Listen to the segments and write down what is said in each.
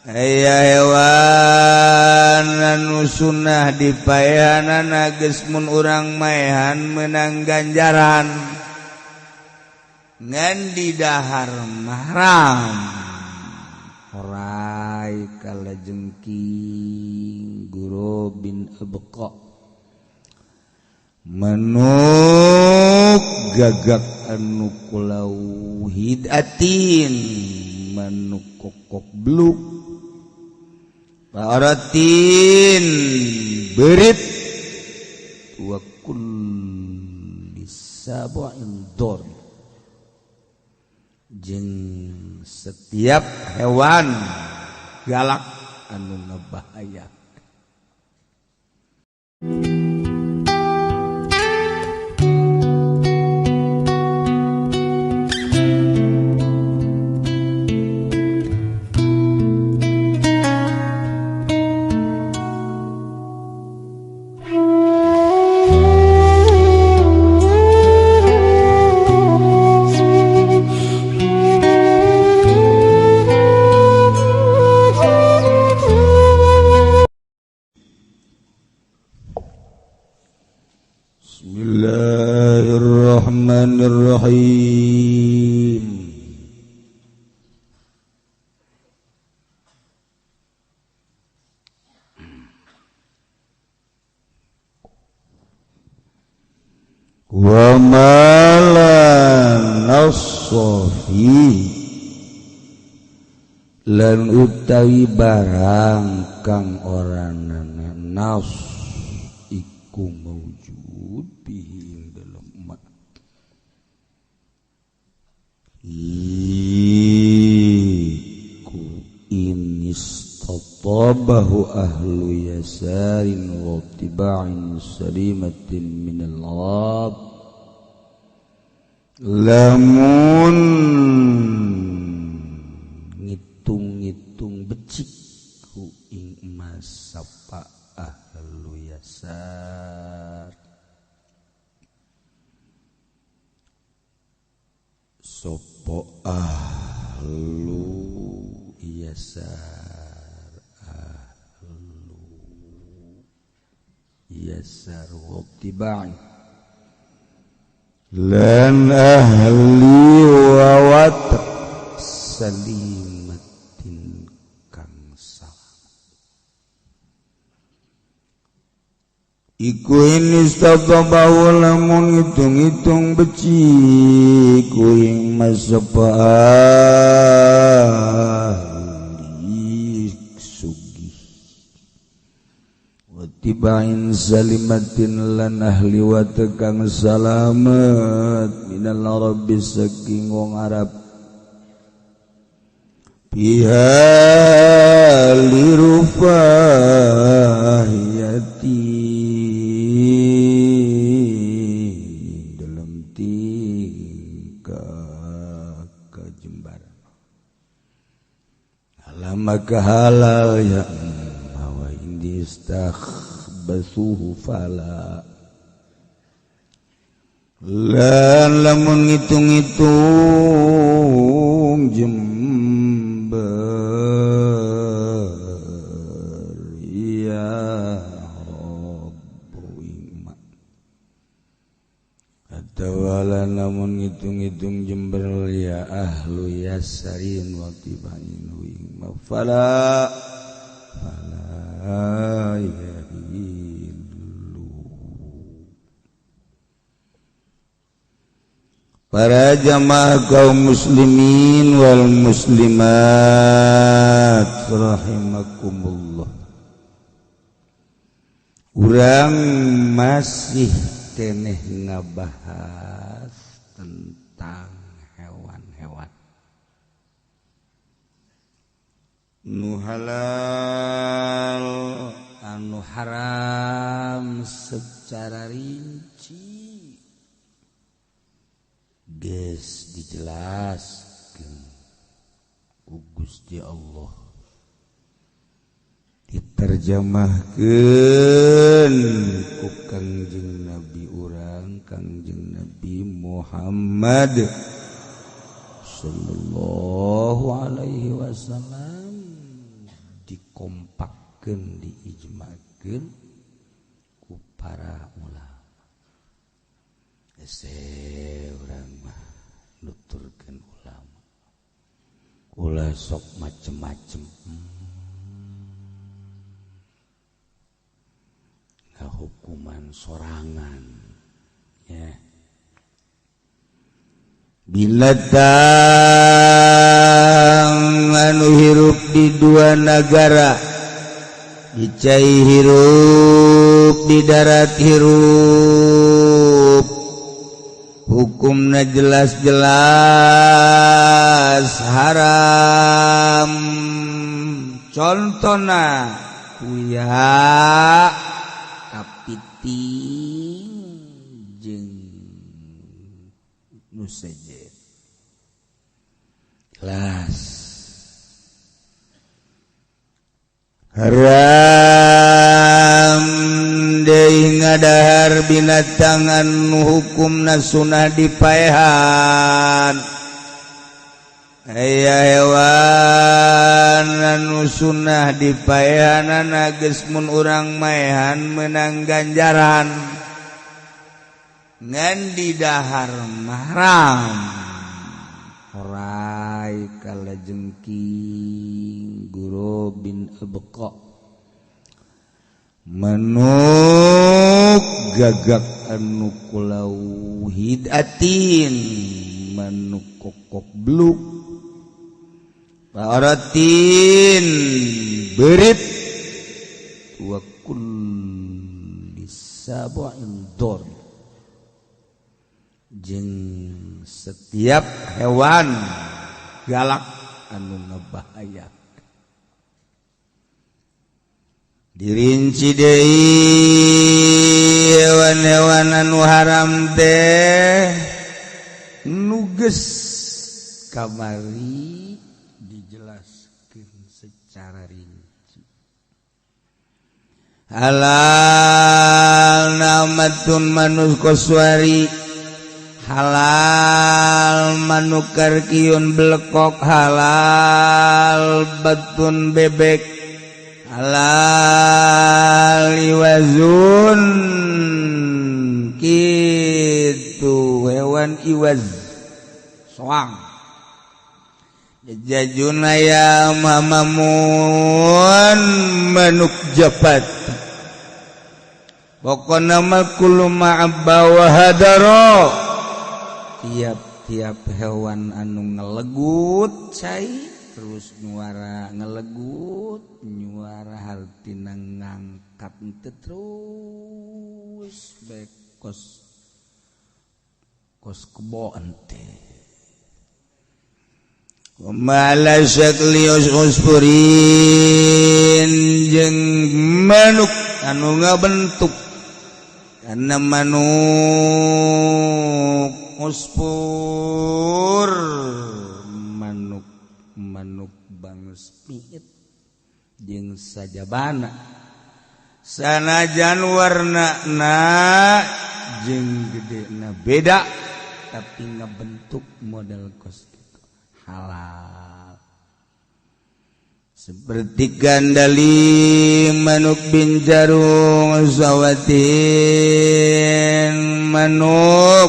Aya hewan anu sunnah dipaehanana geus mun urang maehan menang ganjaran ngan di dahar mahram horai kalajengking guru bin abqa manuk gagak anu kulauhidatin manuk kokok bluk Paratin berit wa kulli sab'in dor jeung setiap hewan galak anu ngebahaya. Bismillahirrahmanirrahim. Wa ma la nassa fi lan utawi barang kang ora nana nas iku maujud bihi ing dalem ma iku inistatabahu ahlu yasarin wa tiba'in salimatin minal arab lamun ngitung-ngitung becik ku ing emas sapa ahlu yasar sopo ahlu yasar ahlu yasar wabtibai lan ahli wawat salimatin kang salam iku inistatabahu lamun ngitung-ngitung becik kuing masapa ahli sugih watibain salimatin lan ahli watekang salamet minal arabi saking wong Arab biha lirufahiyati dalam tingkah kejembaran alama kehalal ya bahwa indi istakhbasuhu fala lan lamun ngitung-ngitung jember ya Rabbu ima atawa lamun ngitung-ngitung jember ya ahlu yasarin wa tibain ima fala fala yahilu. Para jamaah kaum muslimin wal muslimat rahimakumullah. Urang masih keneh ngabahas tentang hewan-hewan nu halal anu haram secara rinci geus dijelaskeun ku Gusti Allah diterjemahkeun ku Kangjeng Nabi urang Kangjeng Nabi Muhammad sallallahu alaihi wasallam Dikompakkeun, diijmakeun ku para ulama. Ese urang mah nuturkeun ulama, ulah sok macem-macem. Hukuman sorangan ya. Binatang anu hirup di dua nagara, di cai hirup, di darat hirup, hukumna jelas-jelas haram. Contona kuya, kapiting jeung nu sejen. Jelas haram deui ngadahar binatang anu hukumna sunah dipaehan. Aya hewan anu sunah dipaehanana geus mun urang maehan menang ganjaran, ngan didahar mahram. Orai kalajengking, guro bin abqa, manuk gagak anu kulau hidatin, manuk kokok bluk, paratin berit, wa kulli sab'in dor, jeung setiap hewan galak anu ngebahaya. Dirinci deui hewan-hewan anu haram teh nu geus kamari dijelaskeun secara rinci. Halal namatun manus koswari, halal manukar kiun belekok, halal batun bebek, halal iwazun kitu hewan iwaz soang, jajun ayam mamamun manuk japat. Pokona mah kullu ma'abba wa hadaro, tiap-tiap hewan anu ngelegut cai terus nyuara ngelegut, nyuara hartina ngangkat terus bae kos kos kebo ente. Mala syakli uspurin, jeung manuk anu ngabentuk karena manuk uspur, manuk manuk bangus piit jeung sajabana, sanajan warnana jeung gedena beda tapi ngabentuk model kos gitu halal. Seperti gandali manuk binjarung sawatin, manuk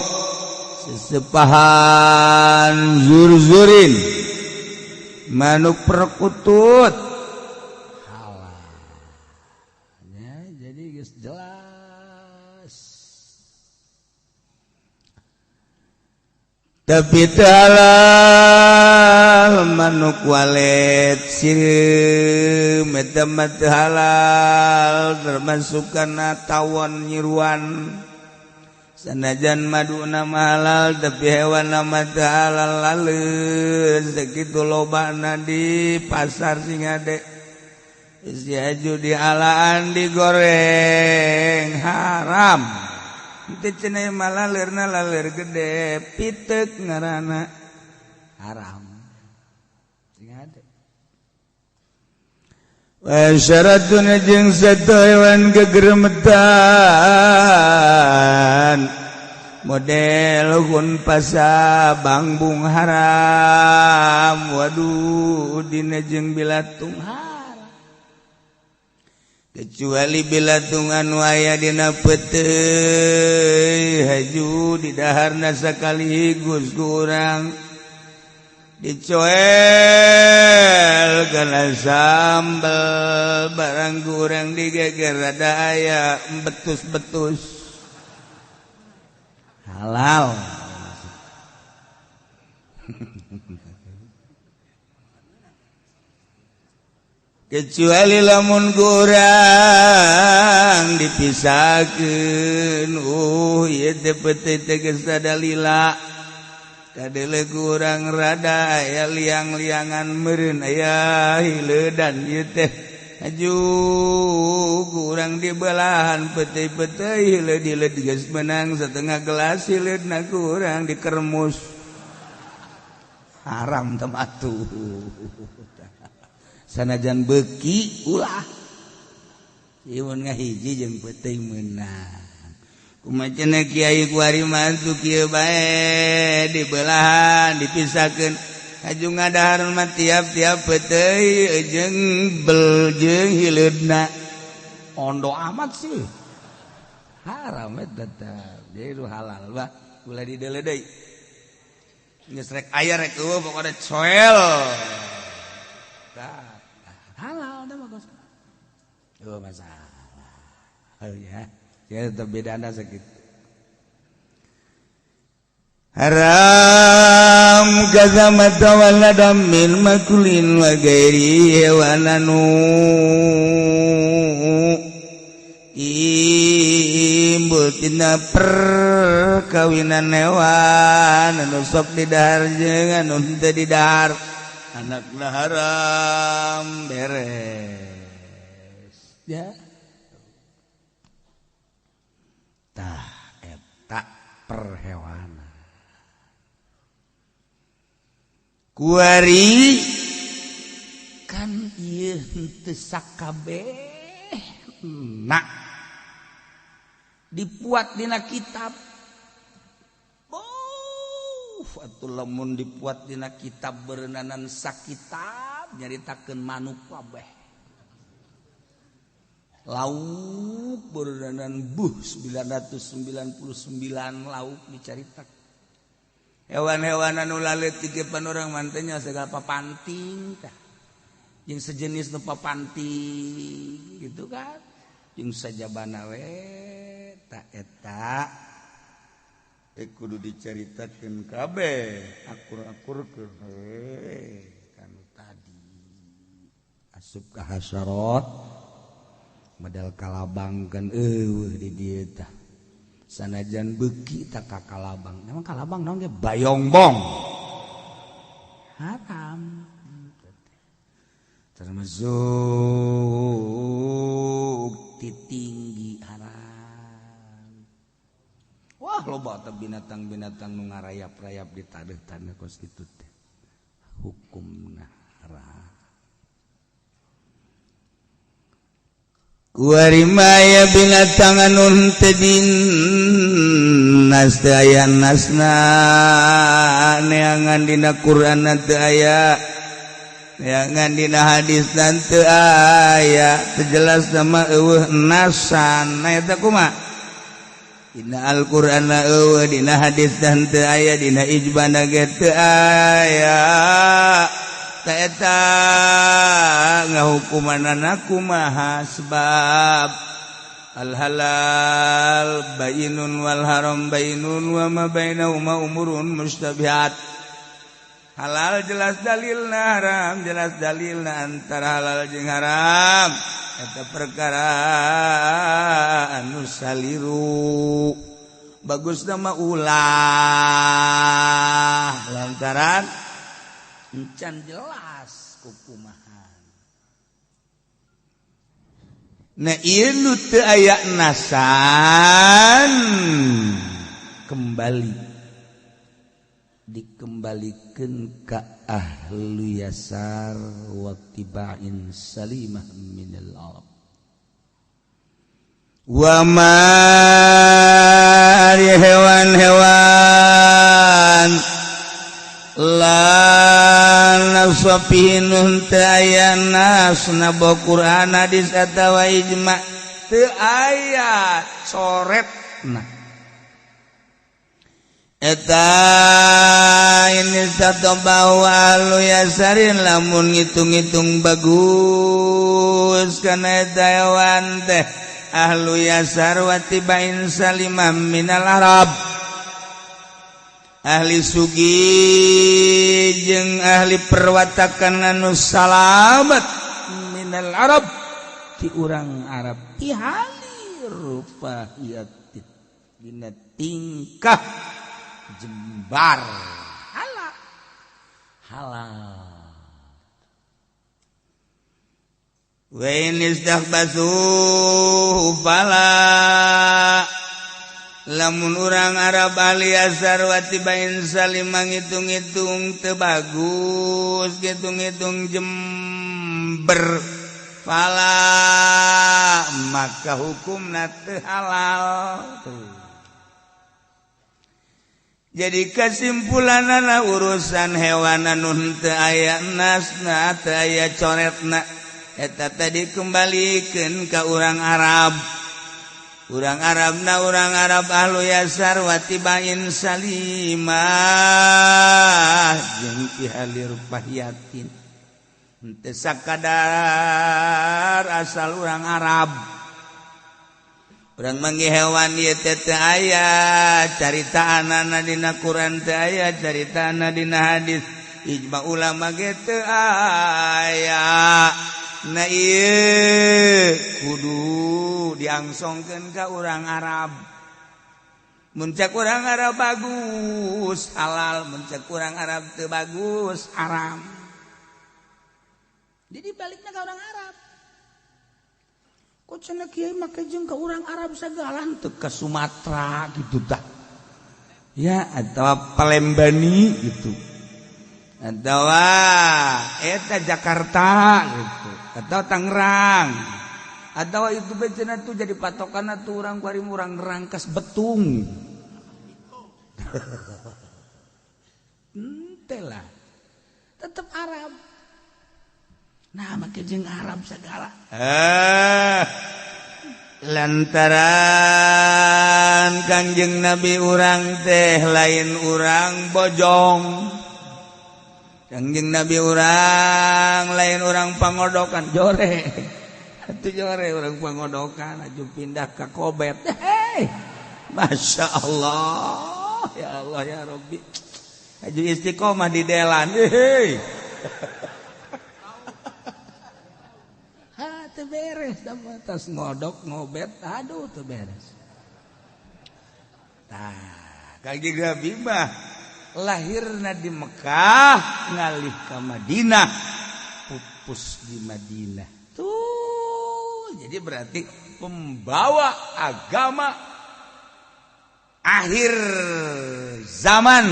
sesepahan zurzurin, manuk perkutut halal ya. Jadi geus jelas, tapi halal manuk walet sireum eta mah teu halal, termasuk kana tawon nyiruan. Sanajan maduna mah halal tapi hewan mah teu halal laleus sakitu lobana di pasar sing ade isi aju dialaan digoreng haram. Itu cenah mah laleurna laler gede piteuk ngaranna haram sing ade. Wa syaratun jeung satu hewan gegeremetan model hun pasa bangbung haram, waduh dina jeung bilatung haram. Kecuali bilatung anu aya dina peuteuy haju didaharna sakaligus kurang dicoel kana sambel barang kurang digeger rada aya betus-betus halal. Kecuali lamun kurang dipisahkeun ieu teh peuteuy teh geus rada lila kadele kurang rada aya liang-liangan meureun aya hileudan ieu teh aju kurang dibelahan peuteuy-peuteuy hileud-hileud geus meunang setengah gelas hileudna kurang dikermus haram teh atuh. Sanajan beki ulah ieu mun ngahiji jeung peuteuy meunang kumaha cenah kiai kuari mantu kieu bae dibelahan dipisahkeun haju ngadahar mah tiap-tiap peuteuy jeung bel jeung hileudna ondo amat sih haram eta tetep jadi halal bah ulah dideuleu deui geus rek aya rek eueuh pokona coel tah halal dah bagus. Oh masalah. Oh ya, ya tetap bedana sakit. Haram kaza matawalla min makulin wa ghairi hewananu timbul tina perkawinan hewan anu sok didahar jeung anu henteu didahar. Anakna haram beres ya tah eta perhewanan kuari kan ieu henteu sakabeh na dipuat dina kitab. Atuh lamun dipuat dina kitab berenanan sakitab nyaritakeun manuk kabeh lauk berenanan buh 999 lauk dicaritakeun hewan-hewan anu laletik ge pan urang mantenya segala papanting tah jeung sejenis nu papanting gitu kan jeung sajabana we ta eta kudu diceritakeun kabeh akur-akurkeun we kanu tadi asup ka hasyarat model kalabang kan eueuh di dieu tah sanajan beuki tah ka kalabang emang kalabang naon ge bayongbong haram termasuk ti tinggi haram. Wah loba teh binatang-binatang nu ngarayap-rayap di taneuh-taneuh kos kitu teh hukumna haram. Kuari maya binatang anu teu dinas teu aya nasna neangan dina Quran teu aya neangan dina hadis teu aya teu jelas sama eueuh nasan na eta kumaha dina Al-Qur'an eueuh dina hadis dan teu aya dina ijma ge teu aya ta eta ngahukumanana kumaha sebab al halal bainun wal haram bainun wa ma bainahuma umurun mustabihat. Halal jelas dalilna, haram jelas dalilna, antara halal jeung haram eta perkara anu saliru bagus nama ulah lantaran encan jelas kukumahan. Nah ieu nu teu aya nasan kembali dikembalikan ke ahlu yasar wattiba'in salimah minal arab wa ma hewan-hewan Nassa fihi nu teu aya nasna, bo Quran, hadis atawa ijma, teu aya coretna eta. Ini satu bahwa ahlu yasarin lamun ngitung-ngitung bagus karena eta hewan teh, ahlu yasar wa tibain salimah minal arab, ahli sugi jeung ahli perwatakan anu salamet, minal arab, ti urang Arab, ti hali rufahiyatin, dina tingkah jembar, halal halal. Wa in istakhbasuhu fala. Lamun urang Arab ahli yasar wa tibain salim ngitung-ngitung teu bagus, ngitung-ngitung jember, fala, maka hukumna teu halal tuh. Jadi kesimpulanana, urusan hewan anu teu aya nasna, teu aya coretna eta tadi, kembalikan ke orang Arab. Urang Arab na urang Arab ahlu yasar wa tibain salimah jeung pihalir pahiatin, henteu sakadar asal urang Arab. Urang manggih hewan ieu teh teu aya caritaanana dina Quran, teu aya caritaanana dina hadis, ijma ulama ge teu aya. Nah, ieu kudu diangsongkeun ka urang Arab. Mun cek urang Arab bagus, halal. Mun cek urang Arab teu bagus, haram. Jadi baliknya ke orang Arab. Kok cenah kiai make jeung ka urang Arab segala, teu ke Sumatera gitu tah ya, atau Palembani gitu, atau eta Jakarta gitu, atau Tangerang, atau itu bencana tuh jadi patokan tuh urang kuari, urang Rangkas Betung. Ente lah, tetap Arab. Nah, make jeung Arab segala. Eh, lantaran Kangjeng Nabi urang teh lain urang Bojong. Kangjeng Nabi urang lain urang Pangodokan. Jore itu, jore urang Pangodokan aju pindah ke Kobet. Hey, Masya Allah, ya Allah, ya Rabbi, aju istiqomah di Delan. Hei, ha, teu beres tas ngodok ngobet, aduh, teu beres. Tah, Kangjeng Nabi mah lahirna di Mekah, ngalih ke Madinah, pupus di Madinah tuh. Jadi berarti pembawa agama akhir zaman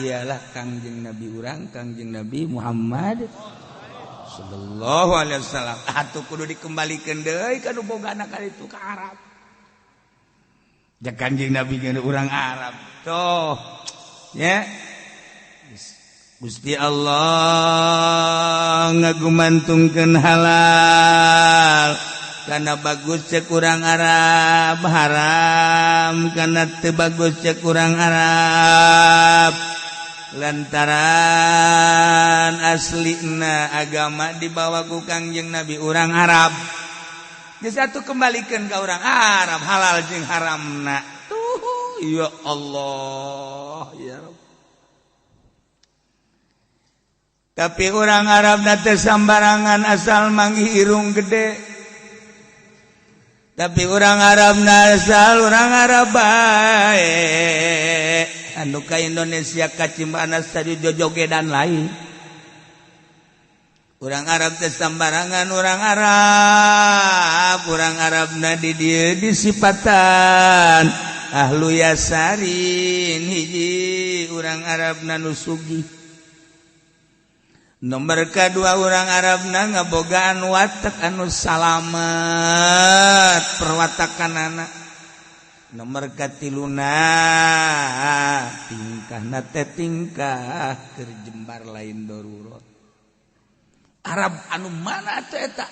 ialah Kangjeng Nabi urang, Kangjeng Nabi Muhammad sallallahu alaihi wasallam. Atuh kudu dikembalikan deui ka nu boga anak itu, ke Arab. Ja Kanjeng Nabi ge urang Arab tuh ya. Gusti Allah ngagumantungkeun halal karena bagus cek urang Arab, haram karena teu bagus cek urang Arab, lantaran aslina agama dibawa ku Kangjeng Nabi urang Arab. Jadi satu, kembalikan ke orang Arab halal jeung haramna tuh. Ya Allah, ya Rabb. Tapi orang Arab teh sambarangan asal manggih irung gede. Tapi orang Arab asal orang Arab bae. Anu ka Indonesia kacimbana tadi jojogedan lain. Orang Arab teh sambarangan orang Arab. Orang Arab na di dieu disipatan ahlu yasarin. Hiji, orang Arab na nu sugih. Nomor kedua, orang Arab na ngabogaan watak anu salamet perwatakan anak. Nomor katiluna tingkahna teh tingkah keur jembar lain darurat. Arab anu mana teh eta?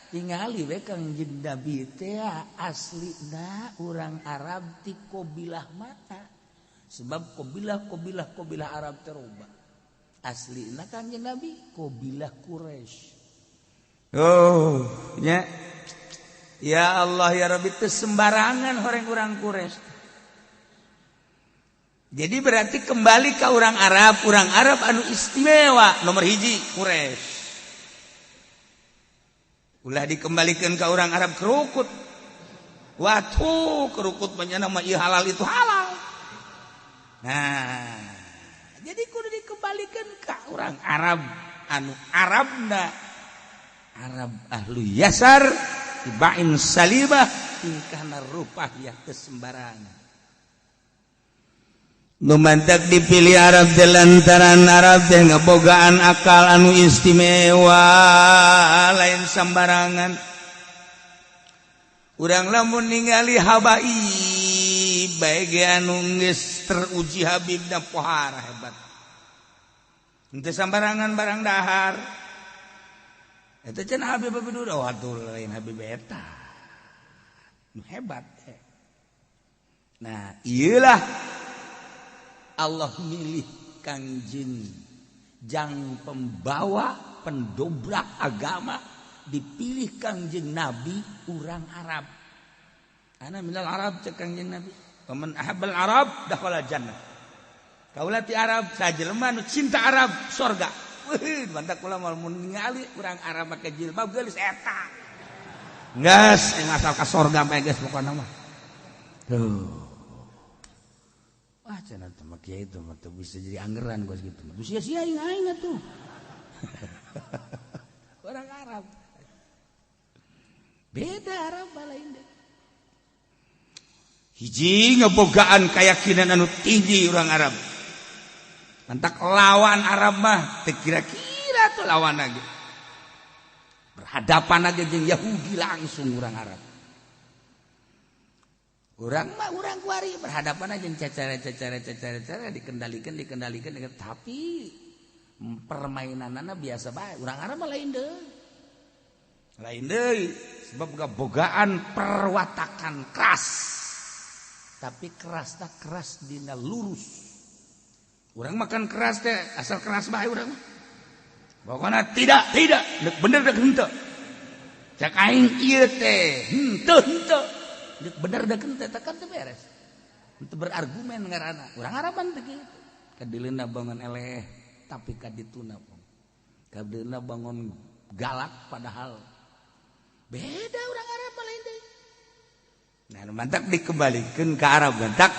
Tingali we Kangjeng Nabi teh aslina urang Arab ti qabilah mana? Sebab qabilah Arab teh loba. Aslina Kangjeng Nabi qabilah Quraisy. Oh, nya. Ya Allah ya Rabbi, teu sembarangan horeng urang Quraisy. Jadi berarti kembali ke orang Arab anu istimewa nomor hiji Quraisy. Ulah dikembalikan ke orang Arab kerukut. Watuh, kerukut banyak nama ieu halal itu halal. Nah, jadi kudu dikembalikan ke orang Arab anu Arabna Arab ahlu yasar tibain salibah tingkahna rupah ya kesembarangan. Lumantak dipilih Arab teh lantaran Arab teh ngebogaan akal anu istimewa lain sembarangan. Urang lamun ningali habaib bae ge anu geus teruji habibna pohara hebat. Henteu sembarangan barang dahar. Eta cenah Habib Habib dulu, waduh lain Habib eta. Nu hebat. Nah, iyalah Allah milih Kangjeng jang pembawa pendobrak agama, dipilih Kangjeng Nabi urang Arab. Ana minal Arab cek Kangjeng Nabi. Faman ahabbal Arab dakhala jannah. Kaula ti Arab, sajelema nu cinta Arab sorga. Wih, mantap kula mal mun ningali urang Arab make jilbab geulis eta. Geus asal ka sorga bae geus pokona mah. Tuh. Wah, cenah teh mah kiai itu mah teu bisa jadi anggeran gua gitu. Mah sia-sia aing aing atuh. Orang Arab. Beda Arab lain deh. Hiji ngebogaan keyakinan anu tinggi orang Arab. Mantak lawan Arab mah teu kira-kira tuh lawan lagi. Berhadapan aja jeung Yahudi langsung orang Arab. Urang mah urang kuari berhadapan aja cara-cara dikendalikan dikendalikan tapi permainanana biasa bae. Urang Arab mah lain deui. Lain deui sebab bogaan perwatakan keras. Tapi keras tak keras dina lurus. Urang makan keras teh asal keras bae urang mah. Pokona tidak dek bener dek henteu. Cek aing ieu teh henteu henteu. Dek bener dek henteu teh kan teu beres. Henteu berargumen ngaranna. Urang Araban teh kitu. Kadileuna bangun eleh tapi kadituna kadileuna bangun galak padahal beda urang Arab mah lain deui. Nah, mantak dikembalikeun ka Arab mantak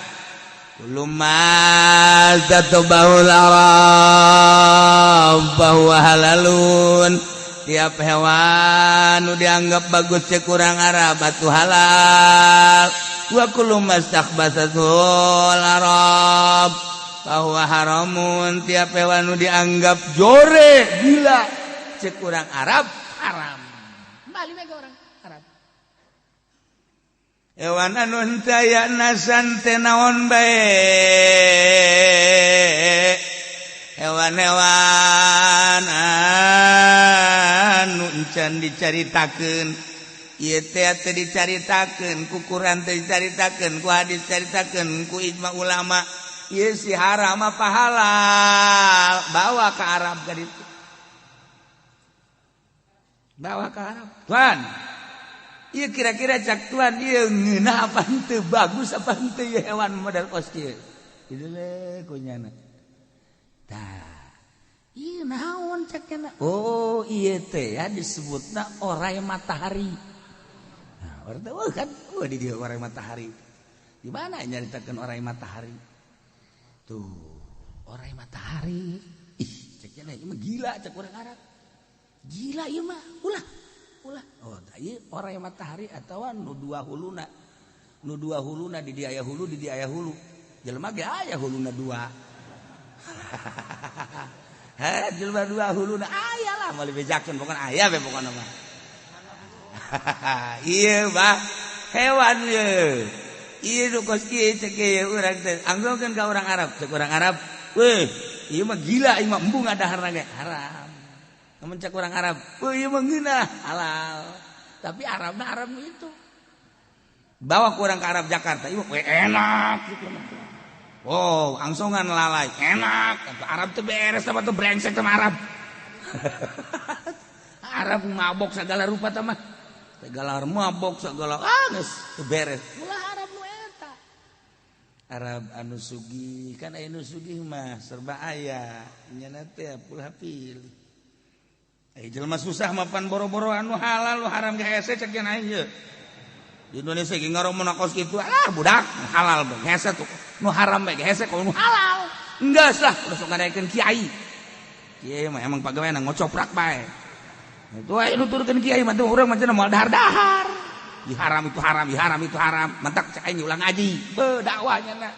Kullu ma tatbahul Arab bahwa halalun. Tiap hewan nu dianggap bagus cek urang Arab atuh halal. Wa kullu mastakhbathatul Arab bahwa haramun. Tiap hewan nu dianggap jore gila cek urang Arab haram. Kembali we ka orang Arab. Hewan anu henteu aya nasan teh naon bae. Hewan-hewan anu encan dicaritakeun ieu teh teu dicaritakeun ku Quran, teu dicaritakeun ku hadis, caritakeun ku ijma ulama, ieu si haram apa halal, bawa ke Arab ka ditu, bawa ke Arab. Tuan, ieu kira-kira cak tuan ieu ngeunah apa henteu, bagus apa henteu ieu hewan model kos kieu? Kitu we kunyana. Tah, ieu naon cak nya? Oh, ieu teh ya disebutna orai matahari. Nah, orang teh kan oh di dieu orai matahari. Di mana nyaritakeun orai matahari? Tuh, orai matahari. Ih, cek nya ieu mah gila cek urang Arab. Gila ieu mah, ulah. Ulah. Oh, ieu orai matahari atawa nu dua huluna. Nu dua huluna di dia aya hulu, di dia aya hulu. Jelema ge aya huluna dua. Heh, jelema dua huluna aya lah moal dibejakeun pokona aya we pokona mah. Ieu bah hewan ieu. Ieu nu kos kieu cek ieu urang teh. Anggokeun ka urang Arab, cek urang Arab, "Weh, ieu mah gila, ieu mah embung adaharna ge haram." Namun cek urang Arab, "Weh, ieu mah ngeunah halal." Tapi Arabna Arab itu. Bawa ku urang ke Arab Jakarta, ieu mah enak gitu. Oh, angsongan lalai, enak. Arab teh beres sama tuh brengsek sama Arab. Arab mabok segala rupa teh mah. Segala mabok segala geus teu beres. Ulah Arab nu eta. Arab anu sugih kan aya nu sugih mah serba aya. Nya teh ulah pilih. Aya jelema susah mah pan boro-boro anu halal nu haram ge hese cek aing ieu. Di Indonesia ge ngaromona kos kitu, ah budak halal bae hese tuh. Nu haram bae hese kalau nu halal. Enggeus lah udah sok ngadaekeun kiai. Kiai mah emang pagawean ngocoprak bae. Itu aya nuturkeun kiai mah tuh urang mah cenah moal dahar-dahar. Di haram itu haram, di haram itu haram. Mantak cek aing ulah ngaji. Beuh dakwahnya na.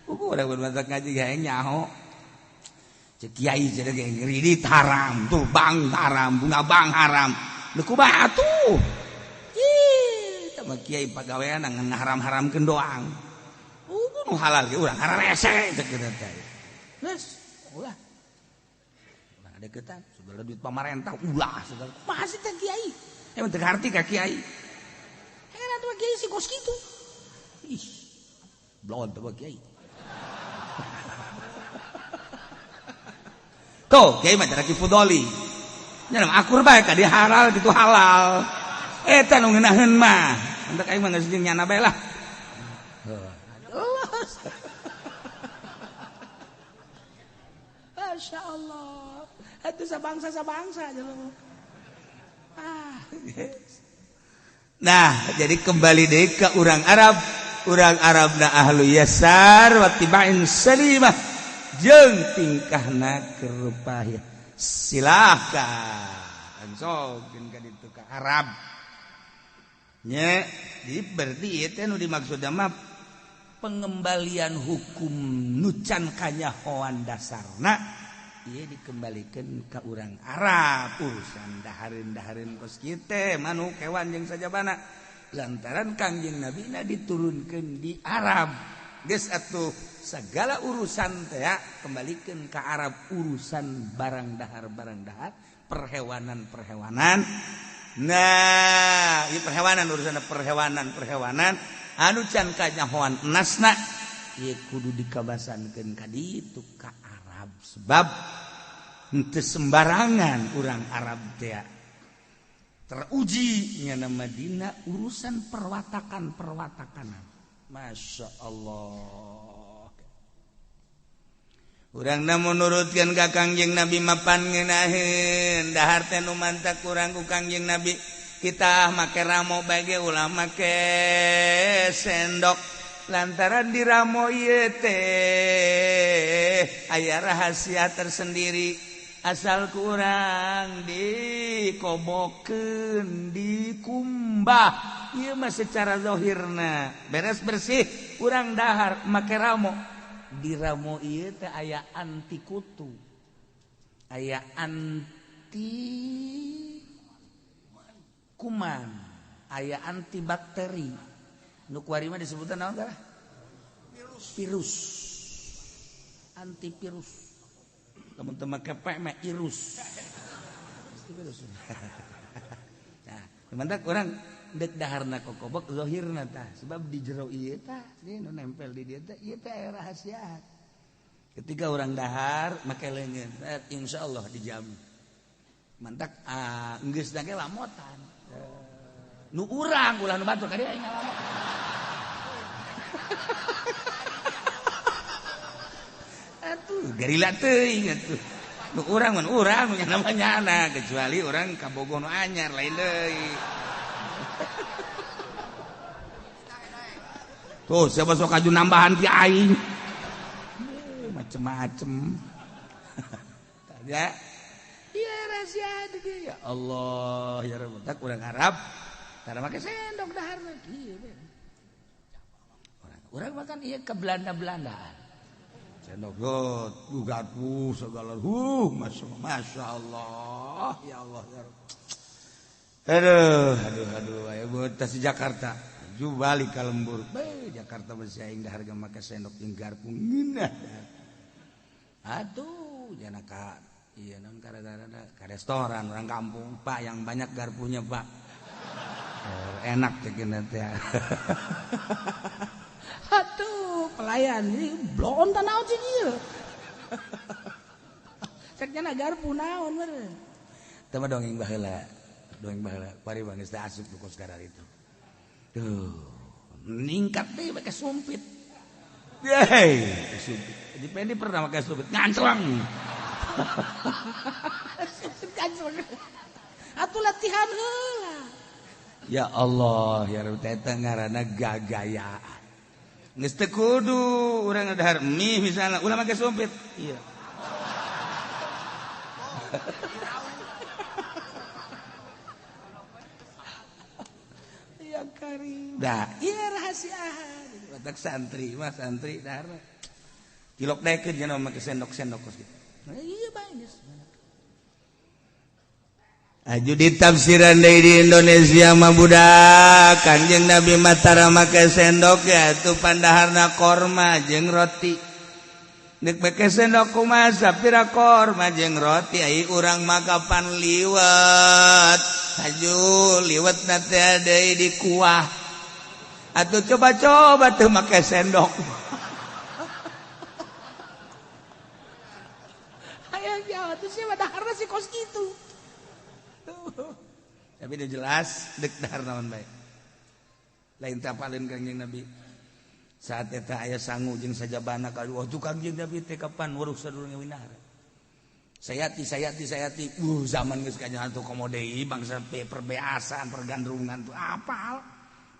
Urang mantak ngaji ge aing nyaho. Cek kiai cenah ge kredit haram, tuh bank haram, bunga bank haram. Nu kumaha atuh? Ih, tah mah kiai pagawean ngaharam-haramkeun doang. Nu halal ge urang hararese cek kitu teh. Geus, ulah. Urang deketan, segala duit pamarentah ulah segala. Kumaha sih teh kiai? Emang teu ngarti ka kiai. Heran tuh kiai si kos kitu. Ih, blon tuh kiai. Tuh, kiai mah cara Ki Fudoli. Nya akur bae ka di halal gitu halal. Eta nu ngeunaheun mah. Entek aing mah geus jeung nyana bae lah. Masya Allah. Itu sabangsa-sabangsa aja. Ah, yes. Nah, jadi kembali deh ke orang Arab. Orang Arab na ahlu yasar wattiba'in salimah. Jeung tingkahna kerupah. Silahkan. Langsung ka ditu ka Arab. Nya, di berarti ieu teh nu dimaksud mah pengembalian hukum nu can kanyahoan dasarna. Ieu dikembalikan ke urang Arab urusan dahareun-dahareun kos kieu manuk hewan jeung sajabana lantaran Kangjeng Nabi na diturunkeun di Arab geus atuh segala urusan teh kembalikan ke Arab urusan barang dahar perhewanan-perhewanan. Nah, ieu perhewanan urusan perhewanan-perhewanan anu can kanyahoan nasna ieu kudu dikabasankeun ka ditu ka Arab sebab henteu sembarangan urang Arab teh teruji nya Madinah urusan perwatakan-perwatakanan. Masya Allah. Urang na menurutkeun ka Kangjeng Nabi mapan ngeunaheun dahar teh nu mantak urang ku Kangjeng Nabi kita make ramo bae ge ulah make sendok lantaran diramo ieu teh aya rahasia tersendiri asal kurang dikobokeun dikumbah ieu mah secara zahirna beres bersih urang dahar make ramo diramo ieu teh aya anti kutu aya anti kuman aya antibakteri nu kuari mah disebutna naon tah virus antivirus lamun teu make pe mah irus virus. Nah mantak urang deuk daharna kokobok zahirna tah sebab di jero ieu tah ieu nu nempel di dieu teh ieu teh rahasia ketika urang dahar make leungeun insyaallah dijamin mantak geus da ge lamotan nu urang ulah nu batur ka dieu aing ngalamot. Atuh gerila teuing atuh nu urang mun urang nya namanya anak kecuali urang kabogoh nu anyar lain deui. Tuh siapa sok aju nambahan ti aing macem-macem. Ya iya rahasia ya Allah ya Rabb tak urang Arab tara make sendok daharna kieu. Urang makan ieu ke Belanda-Belandaan. Sendok got, gugatu segala masya Allah, ya Allah ya Rabb. Aduh, aduh, aduh, ayo buat tas di Jakarta. Ju balik ka lembur. Be, Jakarta masih aing dahar ge make sendok jeung garpu ngeunah. Aduh, jana ka iya non gara-gara ka restoran orang kampung, Pak, yang banyak garpunya, Pak. Oh, enak cekin teh. Aduh, pelayan ini blon naon sih ieu. Cek jana garpu naon meureun. Teu mah dongeng baheula. Dongeng baheula pari bang geus asup ku sekarang itu. Tuh, ningkat deh pakai sumpit. Yeay, sumpit. Di Pendi pernah pakai sumpit, ngancleng. Sumpit ngancleng. Atuh latihan heula. Ya Allah, ya Rabb, eta ngaranna gagayaan. Geus teu kudu urang dahar mie misalnya, ulah make sumpit. Iya. Ya karim. Dah, iya rahasia. Batak santri mah santri dahar. Tilok daekeun cenah make sendok-sendok kos kitu. Nah, iya bae geus. Aju ditafsiran deui di Indonesia mah budak Kanjeng Nabi matara make sendok ya tuh pandaharna korma jeung roti. Nek make sendok kumaha sapira korma jeung roti ai urang mah kapan liwet. Aju liwetna teh deui di kuah. Atuh coba-coba teu make sendok. Ayo jawab tuh siapa daharna si kos kitu. Tapi udah jelas dek dahar naon bae. Lain tapalin Kangjeng Nabi. Saat eta aya sangu jeung sajabana ka wah tuh Kangjeng Nabi teh kapan waruh sadurunge winahar. Sayati sayati sayati. Zaman geus kanyahan tuh komo deui bangsa perbeasan pergandrungan tuh apal.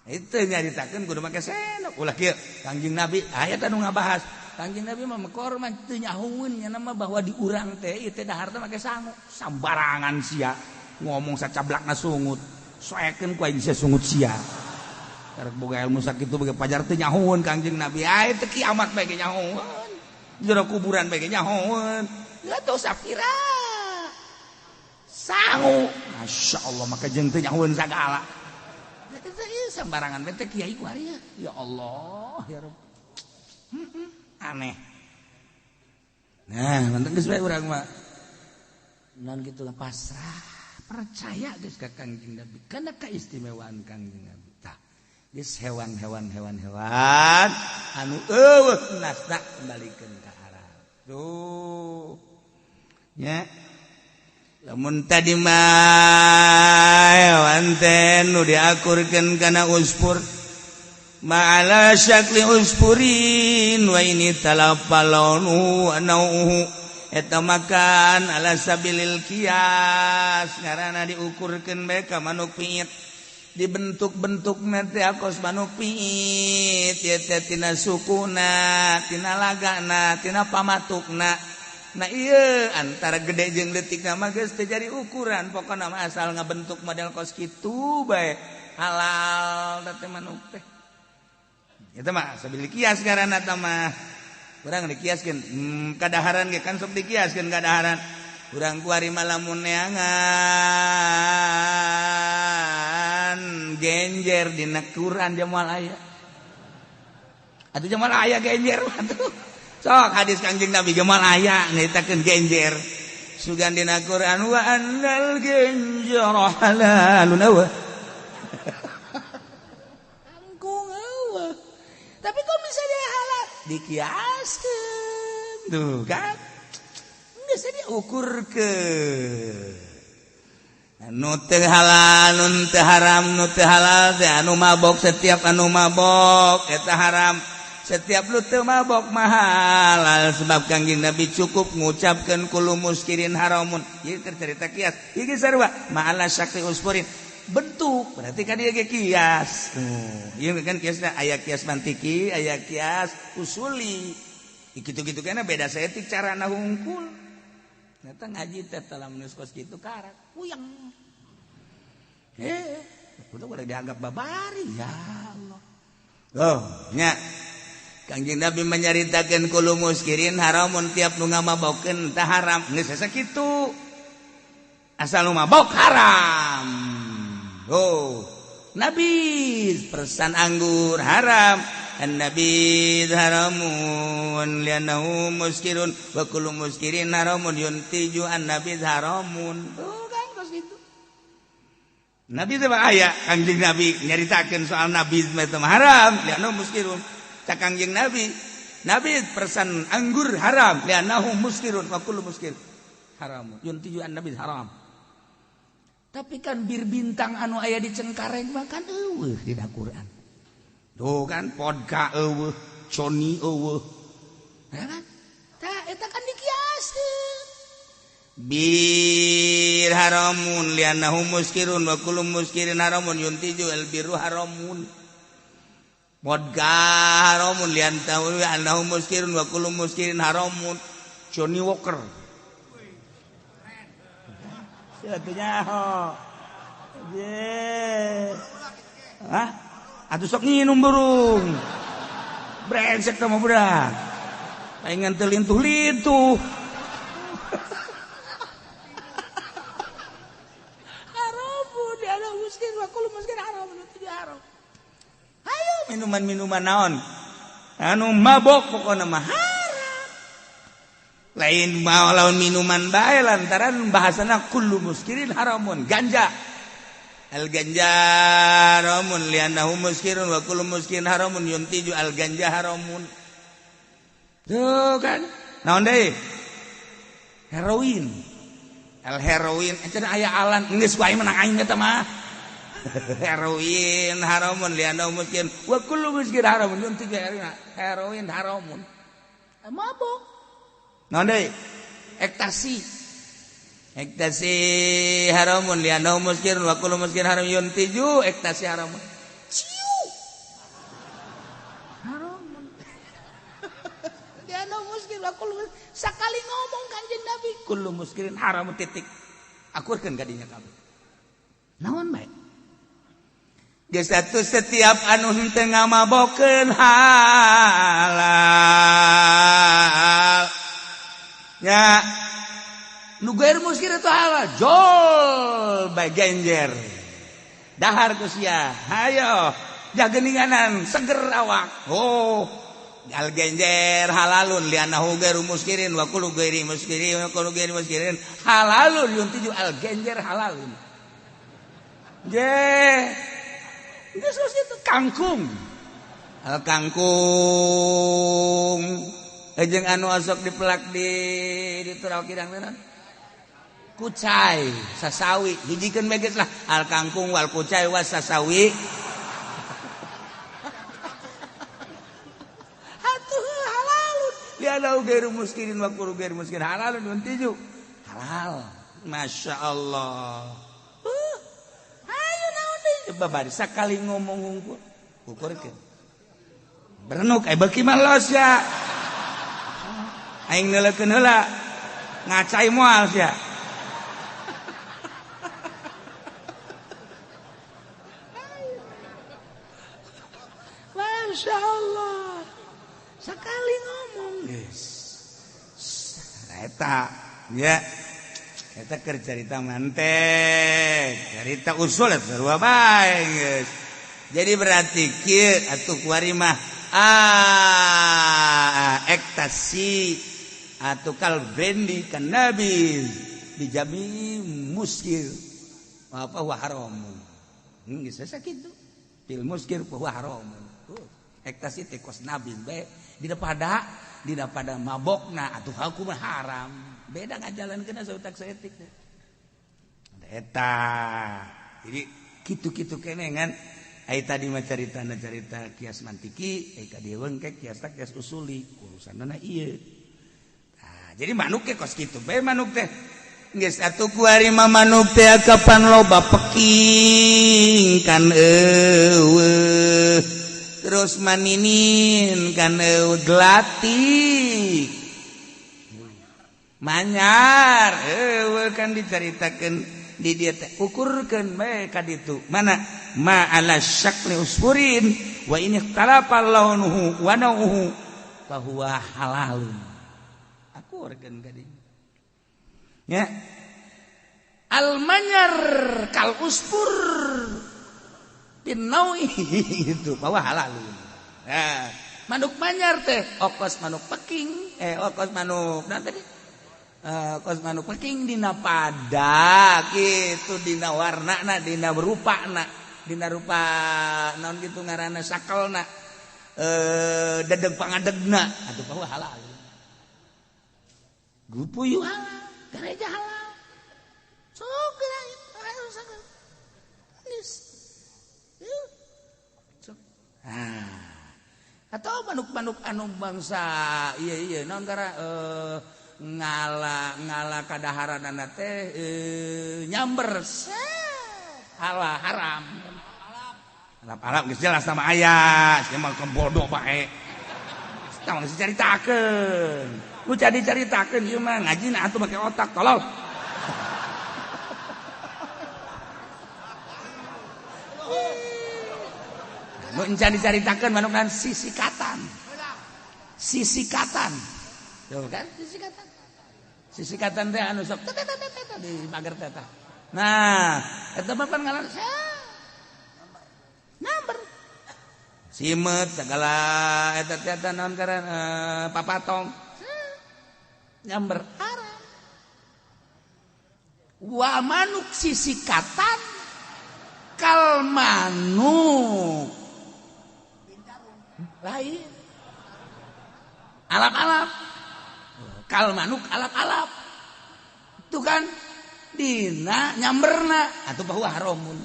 Itu nyaritakeun kudu make sendok. Ulah kieu Kangjeng Nabi aya teh nu ngabahas. Kangjeng Nabi mah korban teu nyahueun nya mah bahwa di urang teh ieu teh dahar teh make sangu. Sambarangan sia. Ngomong sacablakna sungut soekeun ku aing sia sungut sia karek boga ilmu sakitu boga pajar teu nyahueun Kangjeng Nabi ai teu kiamat bae ge nyahueun jero kuburan bae ge nyahueun atuh safira sangu masyaallah maka jeung teu nyahueun sagala teh sembarangan bae teh kiai ku ari ya Allah ya Rabb aneh. Nah mantep geus bae urang mah non kitu lah pasrah percaya geus ka Kangjeng Nabi kana kaistimewaan Kangjeng Nabi. Tah geus hewan-hewan hewan-hewan anu eueuh nasna kembalikeun ka Arab. Tuh nya lamun tadi mah hewan teh nu diakurkeun kana usfur ma'ala syakli usfurin wa ini talafalonu anauhu eta makan ala sabilil kias ngaranna diukurkeun bae ka manuk piit dibentuk-bentukna teh akos manuk piit ieu teh tina sukuna tina lagana tina pamatukna. Nah ieu antara gede jeung leutikna mah geus teu jadi ukuran pokona mah asal ngabentuk model kos kitu bae halal teh manuk teh eta mah sabilil kias ngaranna tah mah. Urang dikiaskeun kadaharan ge kan sok dikiaskeun kadaharan. Urang kuari mah lamun neangan genjer dina Quran jamal aya. Atuh jamal aya genjer atuh. Sok hadis Kangjeng Nabi jamal aya nyaritakeun genjer. Sugan dina Quran wa annal genjara halalun awa. Angkung eueuh. Tapi kok bisa dia halal? Dikiaskeun tuh kan geus diukurkeun nu teu halal nu teu haram nu teu halal teh anu mabok setiap anu mabok eta haram setiap nu teu mabok mah halal sebab Kangjeng Nabi cukup ngucapkeun kullu muskirin haramun ieu keur carita kias ieu sarua ma'ala syakli usfurin bentuk berarti kan dia kias tuh iya kan kiasna aya kias mantiki aya kias usuli gitu-gitu kana beda saeutik carana hungkul nyata ngaji teh lamun geus kos kitu karak puyeng udah dianggap babari ya Allah. Oh nya Kangjeng Nabi menyaritakeun kullu muskirin haramun tiap nu ngamabokeun tah haram geus sakitu asal nu mabok haram. Oh, nabiz persan anggur haram. An-nabiz haramun li'annahu muskirun wa kullu muskirin haramun yuntiju an-nabiz haramun. Tuh kan kos kitu. Nabi teh aya Kangjeng Nabi nyaritakeun soal nabiz mah teh haram li'annahu muskirun. Cak Kangjeng Nabi, nabiz persan anggur haram li'annahu muskirun wa kullu muskir haramun yuntiju an-nabiz haram. Tapi kan bir bintang anu aya di Cengkareng mah kan eueuh dina Quran. Tuh kan vodka eueuh, Sony eueuh. Ya kan? Tah eta kan dikiaskeun. Bir haramun li'annahu muskirun wa kullu muskirin haramun yuntiju al birru haramun. Vodka haramun li'annahu muskirun wa kullu muskirin haramun. Johnny Walker. Atuh nyaho. Ye. Hah? Atuh sok nginum burung. Brengsek teh mah budak. Aing teu lintuh-lintuh. Haramun ada miskin wa kullu miskin haram itu haram. Hayo minuman-minuman naon? Anu mabok pokona mah haram. Lain mau lawan minuman bae lantaran bahasana kullu muskirin haramun. Ganja. Al ganja haramun li'annahu muskirun wa kullu muskirin haramun yuntiju al ganja haramun. Tuh kan? Naon deui? Heroin. Al heroin cenah aya alan geus ku aing menang aing eta mah. Heroin haramun li'annahu muskirin wa kullu muskirin haramun yuntiju heroin haramun. Mabok. Naon deui? Ektasi. Ektasi haramun li'annahu muskirun wa kullu muskirin haram yuntiju ektasi haramun. Ciu. Haramun. Li'annahu muskirun wa kullu sakali ngomong Kanjeng Nabi kullu muskirin haramun titik. Akurkeun ka dinya kabeh. Naon bae? Geus atuh setiap anu henteu ngamabokeun halal. Ya nu gair muskir itu halal jol bae genjer dahar ku sia hayo jageninganan seger awak. Oh al genjer halalun li'annahu gairu muskirin wa kullu gairi muskirin wa kullu gairi muskirin halalun yuntiju al genjer halalun. Je geus itu kangkung al kangkung jeung anu osok dipelak di turau kidang tenan kucai sasawi hijikeun bae geus lah al kangkung wal kucai was sasawi. Atuh halalun li'annahu gairu muskirin wa kullu gairu muskirin halalun yuntiju halal. Masya Allah. Ayo naon deui babari sakali ngomong hungkul ukurkeun berenuk ai beuki mah los ya aing neuleukeun heula ngacai moal sia. Masya Allah sekali ngomong geus eta ya eta keur carita mantek carita usul eta sarua bae geus. Jadi berarti kieu atuh kuari mah ektasi atau kal brandy kan nabi dijami muskir apa huwa haram. Geus sakitu fil muskir huwa haram. Ektasi teh kos nabi bae dina pada mabokna atuh hukum haram. Beda ngajalankeun sautak saeutik teh. Eta. Jadi kitu-kitu keneh ngan ai tadi mah caritana carita kias mantiki, ai ka dieu wengkek kias kias usuli, urusanna ieu. Nah, jadi manuk ke kos kitu bae manuk teh. Geus atuh kuari mah manuk teh kapan loba peking kan eueuh. Terus maninin kan eueuh gelatik. Manyar eueuh kan dicaritakeun di dieu teh ukurkeun bae ka ditu. Mana ma ala syakli usfurin wa in ikhtalafa launuhu wa nauhu fa huwa halalun. Akurkeun ka dieu. Ya. Al manyar kal usfur Pinawi itu bahwa halal. Nah, manuk manyar teh okos manuk peking, okos manuk nah tadi okos manuk peking dina pada gitu dina warnana dina rupana dina rupa naon gitu ngaranna sakelna dedeg pangadegna atuh bahwa halal. Gupuyuh halal, gereja halal. Sok geura geus. Atau manuk-manuk anu bangsa iya iya naon gara ngala kadaharanana teh nyamber halal haram. Alap-alap geus jelas sama aya, sia mah bodoh bae. Tah geus dicaritakeun. Nu jadi caritakeun ieu mah ngajina atuh make otak tolol. Nu encan dicaritakeun manuk dan sisikatan. Sisikatan. Tuh kan sisikatan. Sisikatan teh anu sok di pagar teh. Nah, eta mah pan ngalan nyamber. Simet segala eta teh naon ngaran papatong. Nyamber haram. Wa manuk sisikatan kal manuk lain alap-alap kal manuk alap-alap itu kan dina nyamberna atau bahwa haramun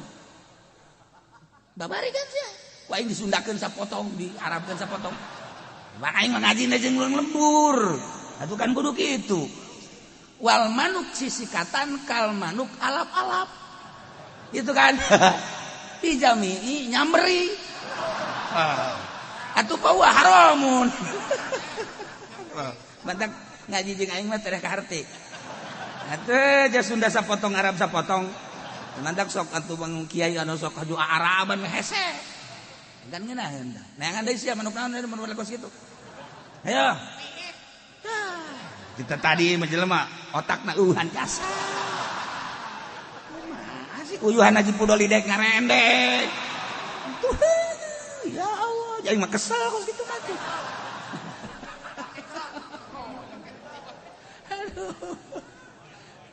babari kan sih ku aing disundakeun sapotong diarabkeun sapotong bang aing mah ngajina jeung lembur atuh kan kudu kitu wal manuk sisikatan kal manuk alap-alap itu kan dijamii nyamberi atuh bahwa haramun. Mantak ngaji jeung aing mah teh kaharti. Atuh ja Sunda sapotong Arab sapotong. Mantak sok atuh bang kiai anu sok haju Araban mah hese. Kan ngeunaheun tah. Neangan deui sia manuk naon manuk kos kitu. Ayo. Kita tadi mah jelema otakna eueuhan jasa. Kumaha sih uyuhan haji pudolidek ngarendek. Tuh ya Allah, jadi mah kesel kos kitu mah. Aduh.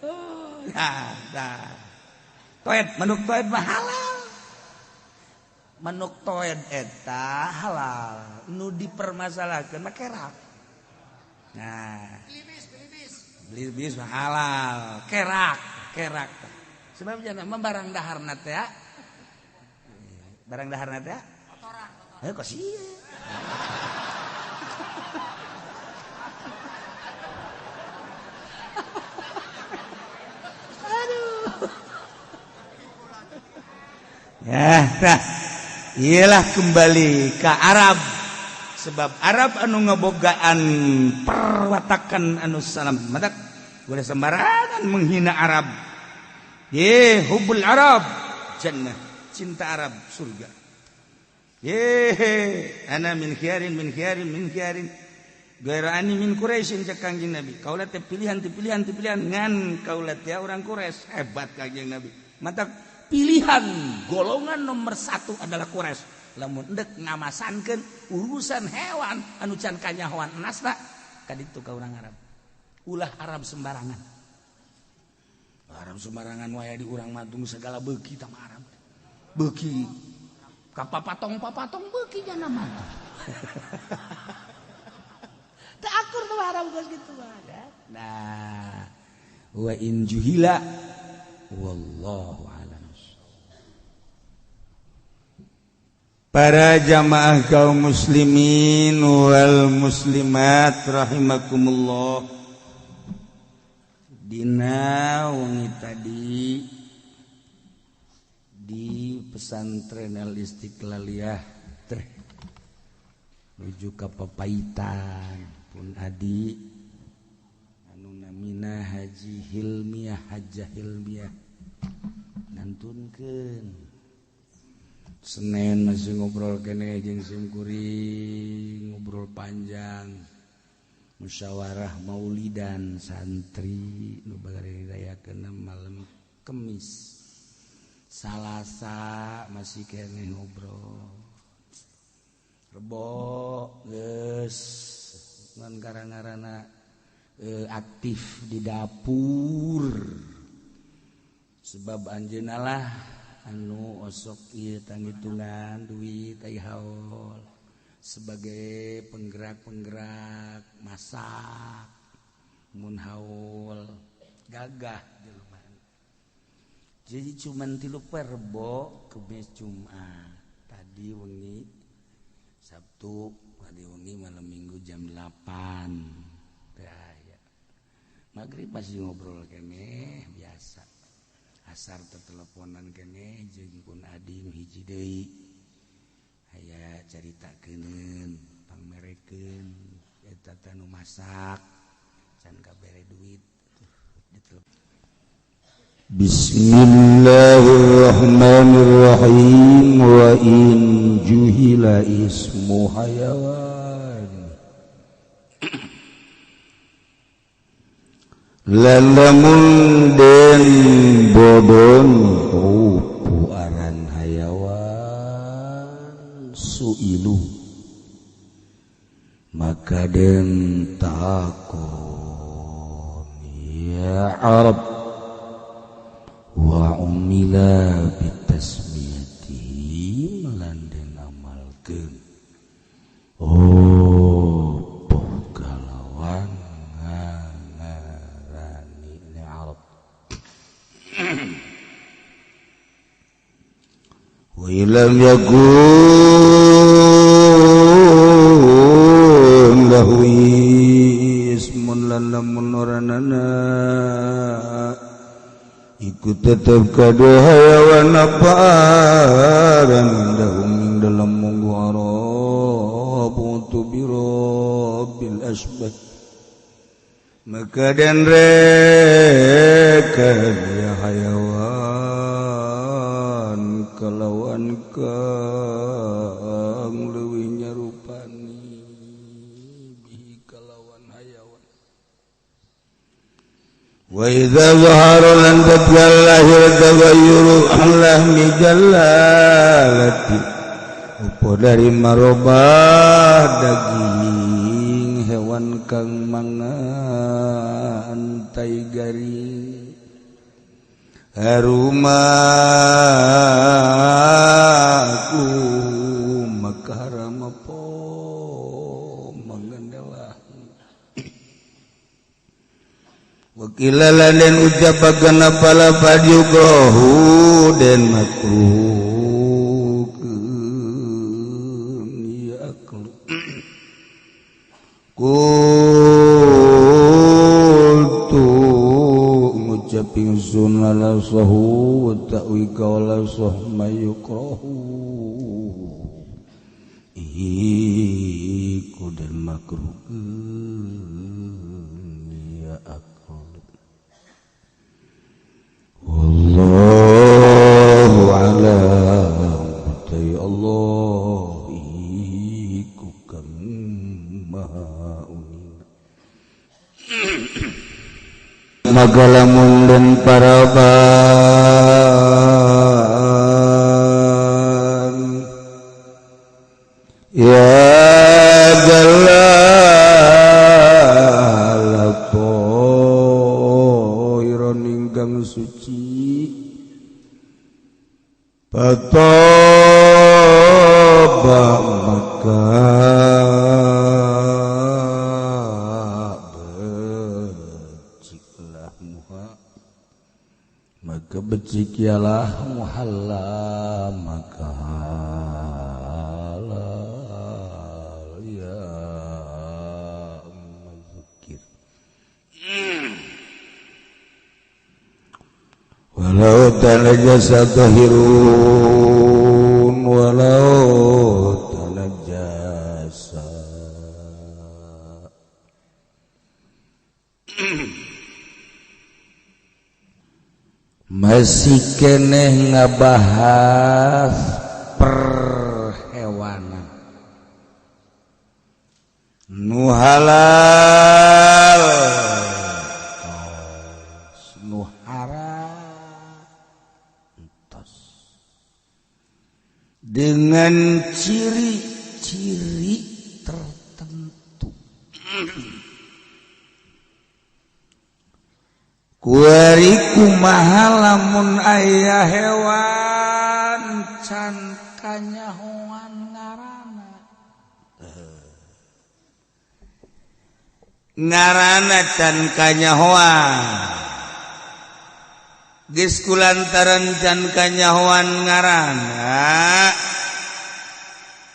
Oh, ya, dah. Toed, manuk toed mah halal. Manuk toed eta halal. Nu dipermasalahkeun mah kerak. Nah. Belibis mah halal, kerak, kerak. Sebab jangan mah barang daharna teh. Barang daharna teh. Kotoran. Kok sih? Aduh. Ya, nah, iyalah kembali ke Arab. Sebab Arab anu ngebogaan perwatakan anu salam. Matak boleh sembarangan menghina Arab. Ye, hubul Arab jannah, cinta Arab surga. Yehe, ana min khiarin min khiarin min khiarin. Gaira ani min Quraisyin cek Kangjeng Nabi. Kaula teh pilihan pilihan pilihan ngan kaula teh orang Quraisy, hebat Kangjeng Nabi. Mata pilihan golongan nomor 1 adalah Quraisy. Lamun endek ngamasankeun urusan hewan anu can kanyahoan enasna kaditu ka urang Arab. Ulah Arab sembarangan. Arab sembarangan wae di urang matung segala beuki tah Arab. Beuki ka papatong-papatong beuki jana mah. Teu akur tuh Arab geus kitu mah. Nah, wa in juhila wallahu a'lam. Para jamaah kaum muslimin wal muslimat rahimakumullah. Dina wengi tadi di pesantren Al Istiqlaliyah teh menuju ka Papaitan pun adi anu namina Haji Hilmiah Hajah Hilmiah ngantunkeun Senin masih ngobrol kene jeung sim kuring ngobrol panjang musyawarah maulidan santri nu bagari dirayakeun malam Kemis. Salasa masih kene ngobrol. Rebo geus ngan gara-garana aktif di dapur. Sebab anjeunna lah anu osok ieu tanggitungan duit ai haul sebagai penggerak-penggerak masak mun haul gagah jelema. Jadi cuman 3 Rebo Kemis Jumat tadi wengi Sabtu tadi wengi malam Minggu jam 8 ya. Maghrib masih ngobrol keneh biasa. Asar teteleponan keneh jeung pun adi nu hiji deui. Aya caritakeun pangmerekeun eta teh nu masak can kabere duit ditelepon. Bismillahirrahmanirrahim. Wa in juhila ismu hayawan lalamun den bodon rupu aran hayawan suilu maka den takon ya Arab wa umila bitasmiyati lan den amalkeun oh kalawan ngarani ni Arab wa ilam yakun lahu ismun lan lamun oranana iku tetep kado hayawan aparan dahum dalam munggu Arab untuk birobil asbah maka dan reka ya hayawan kalawan kang leuwih nyarupani bihi kalawan hayawan. Wa idza zahara lan tajallahir tagayyuru lahmi jallalati upo dari marobah daging hewan kang mangan tai garing harumaku maka haram apa mangandalah. Wakila lan ucapakan apala padyukrahu den makruh ya aklu qultu ngucap ingsun la sahu wa ta'wi qawla sah mayukrahu iku den makruh ya aklu. Wallahu a'lam utai Allah iku kang maha uning. Maka lamun den paraban ya jalal toiron ingkang suci patoba maka beciklah muha maka becik ialah muhalla maka halal ya mazkir. Walau tanajasa tahirun walau tanajasa masih keneh ngabahas perhewanan nu halal tos nu haram tos. Dengan ciri-ciri tertentu. Kuari kumaha lamun aya hewan can kanyahoan ngaranna. Ngaranna can kanyahoan. Geus kulantaran can kanyahoan ngaranna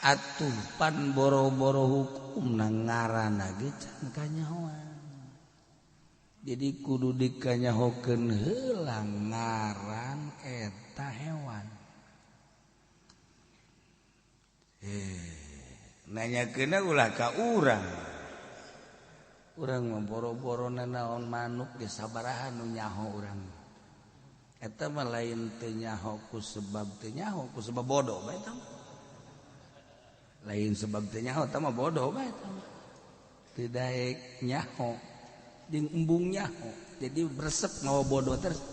atuh pan boro-boro hukumna ngaranna ge can kanyahoan. Jadi kudu dikanyahokeun heula ngaran eta hewan. Nanyakeunna ulah ka urang. Urang mah boro-boro nanaon manuk ge sabaraha nu nyaho urang. Eta mah lain teu nyaho ku sebab teu nyaho, ku sebab bodoh bae eta mah. Lain sebab teu nyaho, eta mah bodoh bae eta mah. Teu daek nyaho jeung embung nyaho, jadi beresep ngawa bodoh terus.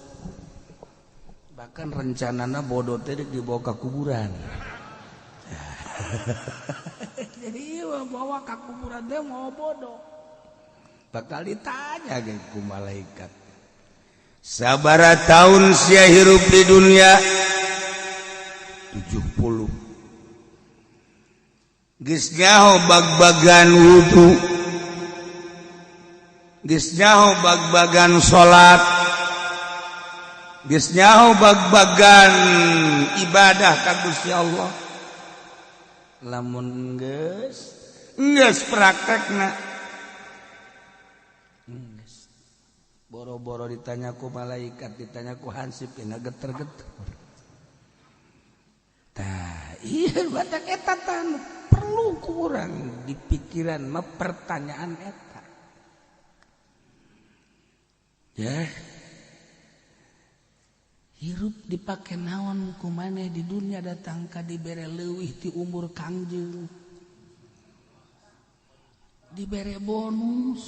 Bahkan rencanana bodoh teh dibawa ke kuburan. Jadi bawa ke kuburan teh mau bodoh. Bakal ditanya ge ku malaikat. Sabara tahun sia hirup di dunia? 70. Geus nyaho bag-bagan wudu. Geus nyaho bag-bagan salat. Geus nyaho bag-bagan ibadah ka Gusti Allah. Lamun geus geus praktekna geus boro-boro ditanya ku malaikat, ditanya ku hansip ya geter-geter. Tah ieu batak eta tah perlu kurang di pikiran mah pertanyaan eta. Ya hirup dipake naon ku maneh di dunia datang ka dibere leuwih ti umur kangjeng, dibere bonus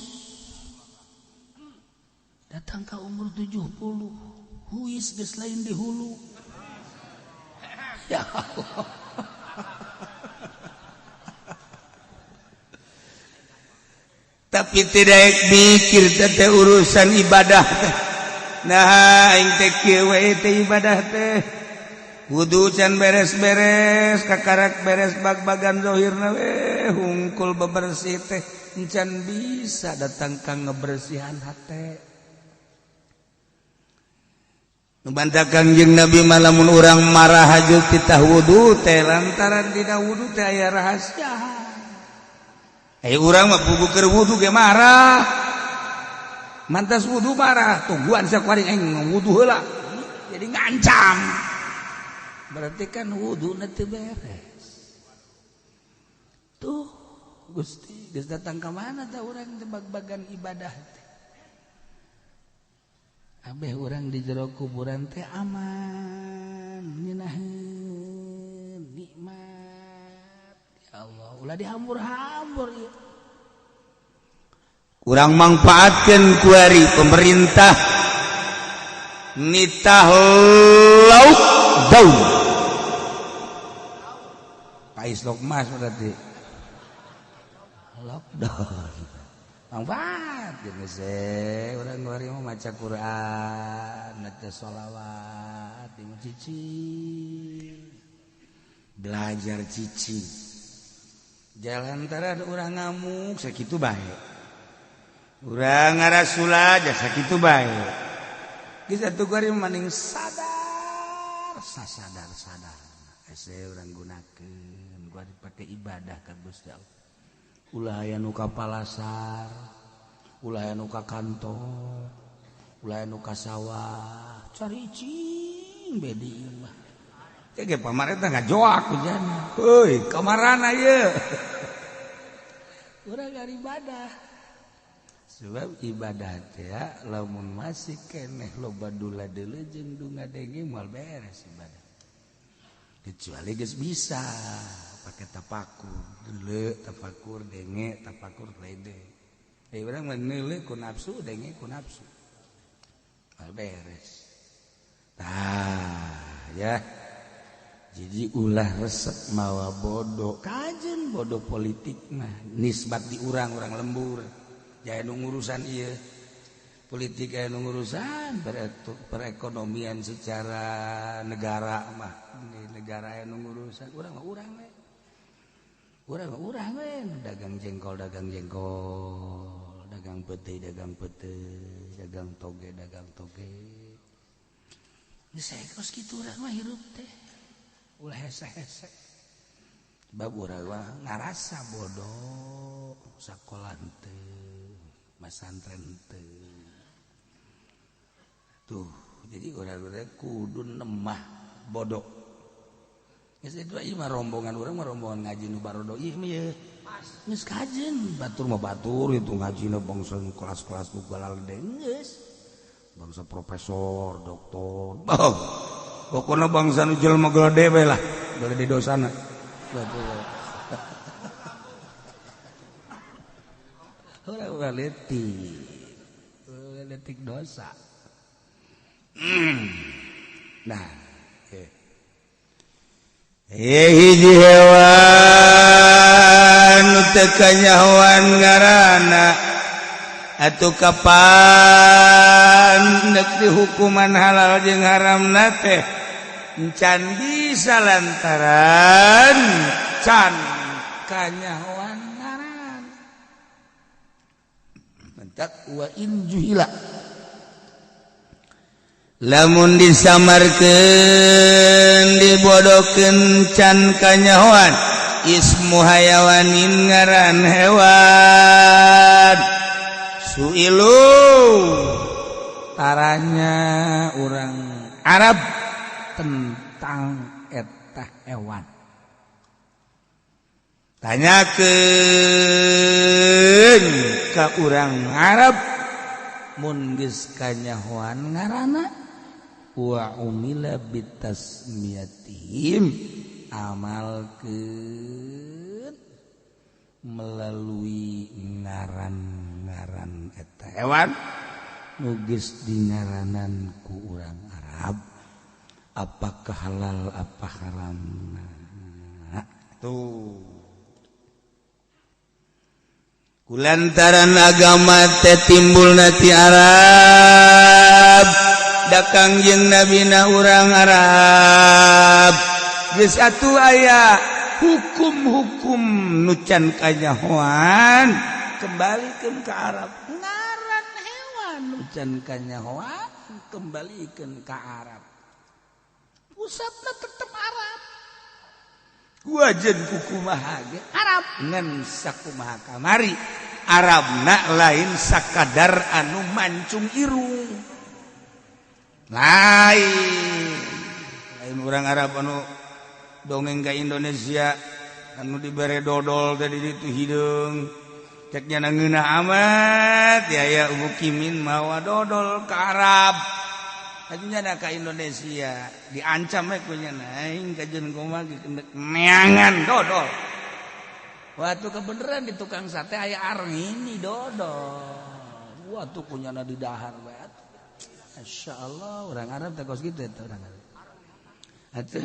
datang ka umur 70 huis geus lain di hulu. Ya Allah. Tapi tidak mikir teh urusan ibadah teh. Nah aing teh kieu we teh ibadah teh. Wudu can beres-beres, kakarak beres bag-bagan zahirna we hungkul bebersih teh encan bisa datang ka ngebersihan hate. Nu bantah Kangjeng Nabi mah lamun urang marah haju titah wudu teh lantaran dina wudu teh aya rahasia. Urang mah pugu keur wudu ge marah. Mantas wudu marah, tungguan sakuaring aing wudu heula. Jadi ngancam. Berarti kan wuduna teu beres. Tuh, Gusti, geus datang ka mana tah urang teh bag-bagan ibadah teh. Abeh urang di jero kuburan teh aman, ngeunaheun, nikmat. Ya Allah, ulah dihambur-hambur ieu. Kurang manfaatkan kuari pemerintah nitah lockdown. Pais lokmas berarti lockdown. Manfaat geus urang kuari mah maca Quran, maca sholawat, di cicing. Belajar cicing. Jalan antara urang ngamuk sakitu bae. Urang ngarasula jasa kitu bae. Geus atuh kuari maning sadar, sasadar-sadar. Hese urang gunakeun kuari pake ibadah ka Gusti Allah. Ulah aya nu ka palasar, ulah aya nu ka kantor, ulah aya nu ka sawah, caricing be di imah. Teh ge pamarentah ngajoak hujan. Heuy, kamarana ieu? Urang ibadah. Sebab ibadah teh lamun masih keneh loba dula deuleu jeung dunga denge moal beres ibadah. Kecuali geus bisa pake tapakur, deuleu tapakur, denge tapakur lede. Urang mah neuleu ku nafsu, denge ku nafsu. Moal beres. Tah ya. Jadi ulah resep mawa bodoh kajen bodoh politik mah nisbat di urang-urang lembur jaya nu ngurusan ieu politik aya nu ngurusan perekonomian secara negara mah negara aya nu ngurusan urang mah urang we urang mah urang we dagang jengkol dagang peuteuy dagang toge geus kos kitu urang mah hirup teh ulah hese-hese sebab urang mah ngarasa bodoh sakola henteu masantren henteu tuh jadi urang-urang kudu nemah bodoh geus itu ieu mah rombongan urang mah rombongan ngaji nu barodo ieu mah ye geus kajen batur mah batur itu ngajina bangsa kelas-kelas nu galalede geus bangsa profesor doktor oh pokokna bangsa nu jelema gede we lah gede dosana batur urang leutik dosa. Nah, hiji hewan nu teu kanyahoan ngaranna atuh kapan deuk dihukuman halal jeung haramna teh encan bisa lantaran can kanyahoan ngaran. Mentak wa in juhila lamun disamarkeun dibodohkeun can kanyahoan ismu hayawanin ngaran hewan suilu taranya urang Arab tentang eta hewan tanyakeun ka urang Arab mun geus kanyahoan ngaranna wa umila bitasmiyatihim amalkeun melalui ngaran-ngaran eta hewan nu geus dingaranan ku urang Arab apakah halal apa haram. Tuh kulantaran agama teh timbulna ti Arab dakang jeung nabina urang Arab geus atuh aya hukum-hukum nu can kanyahoan kembalikeun ka Arab ngaran hewan nu can kanyahoan kembalikeun ka Arab pusatna tetep Arab wajen kukumaha ge Arab ngan sakumaha kamari Arabna lain sakadar anu mancung irung lain lain orang Arab anu dongeng ke Indonesia anu dibere dodol tadi itu hideung ceknya ngeunah amat ya ya mukimin mawa dodol ke Arab ajunya ka Indonesia diancam we ku nya aing kajeun kumaha neangan dodol waktu kebeneran di tukang sate aya areng ini dodol waktu kunyana di dahar we. Masya Allah orang Arab teh kos kitu eta orang Arab atuh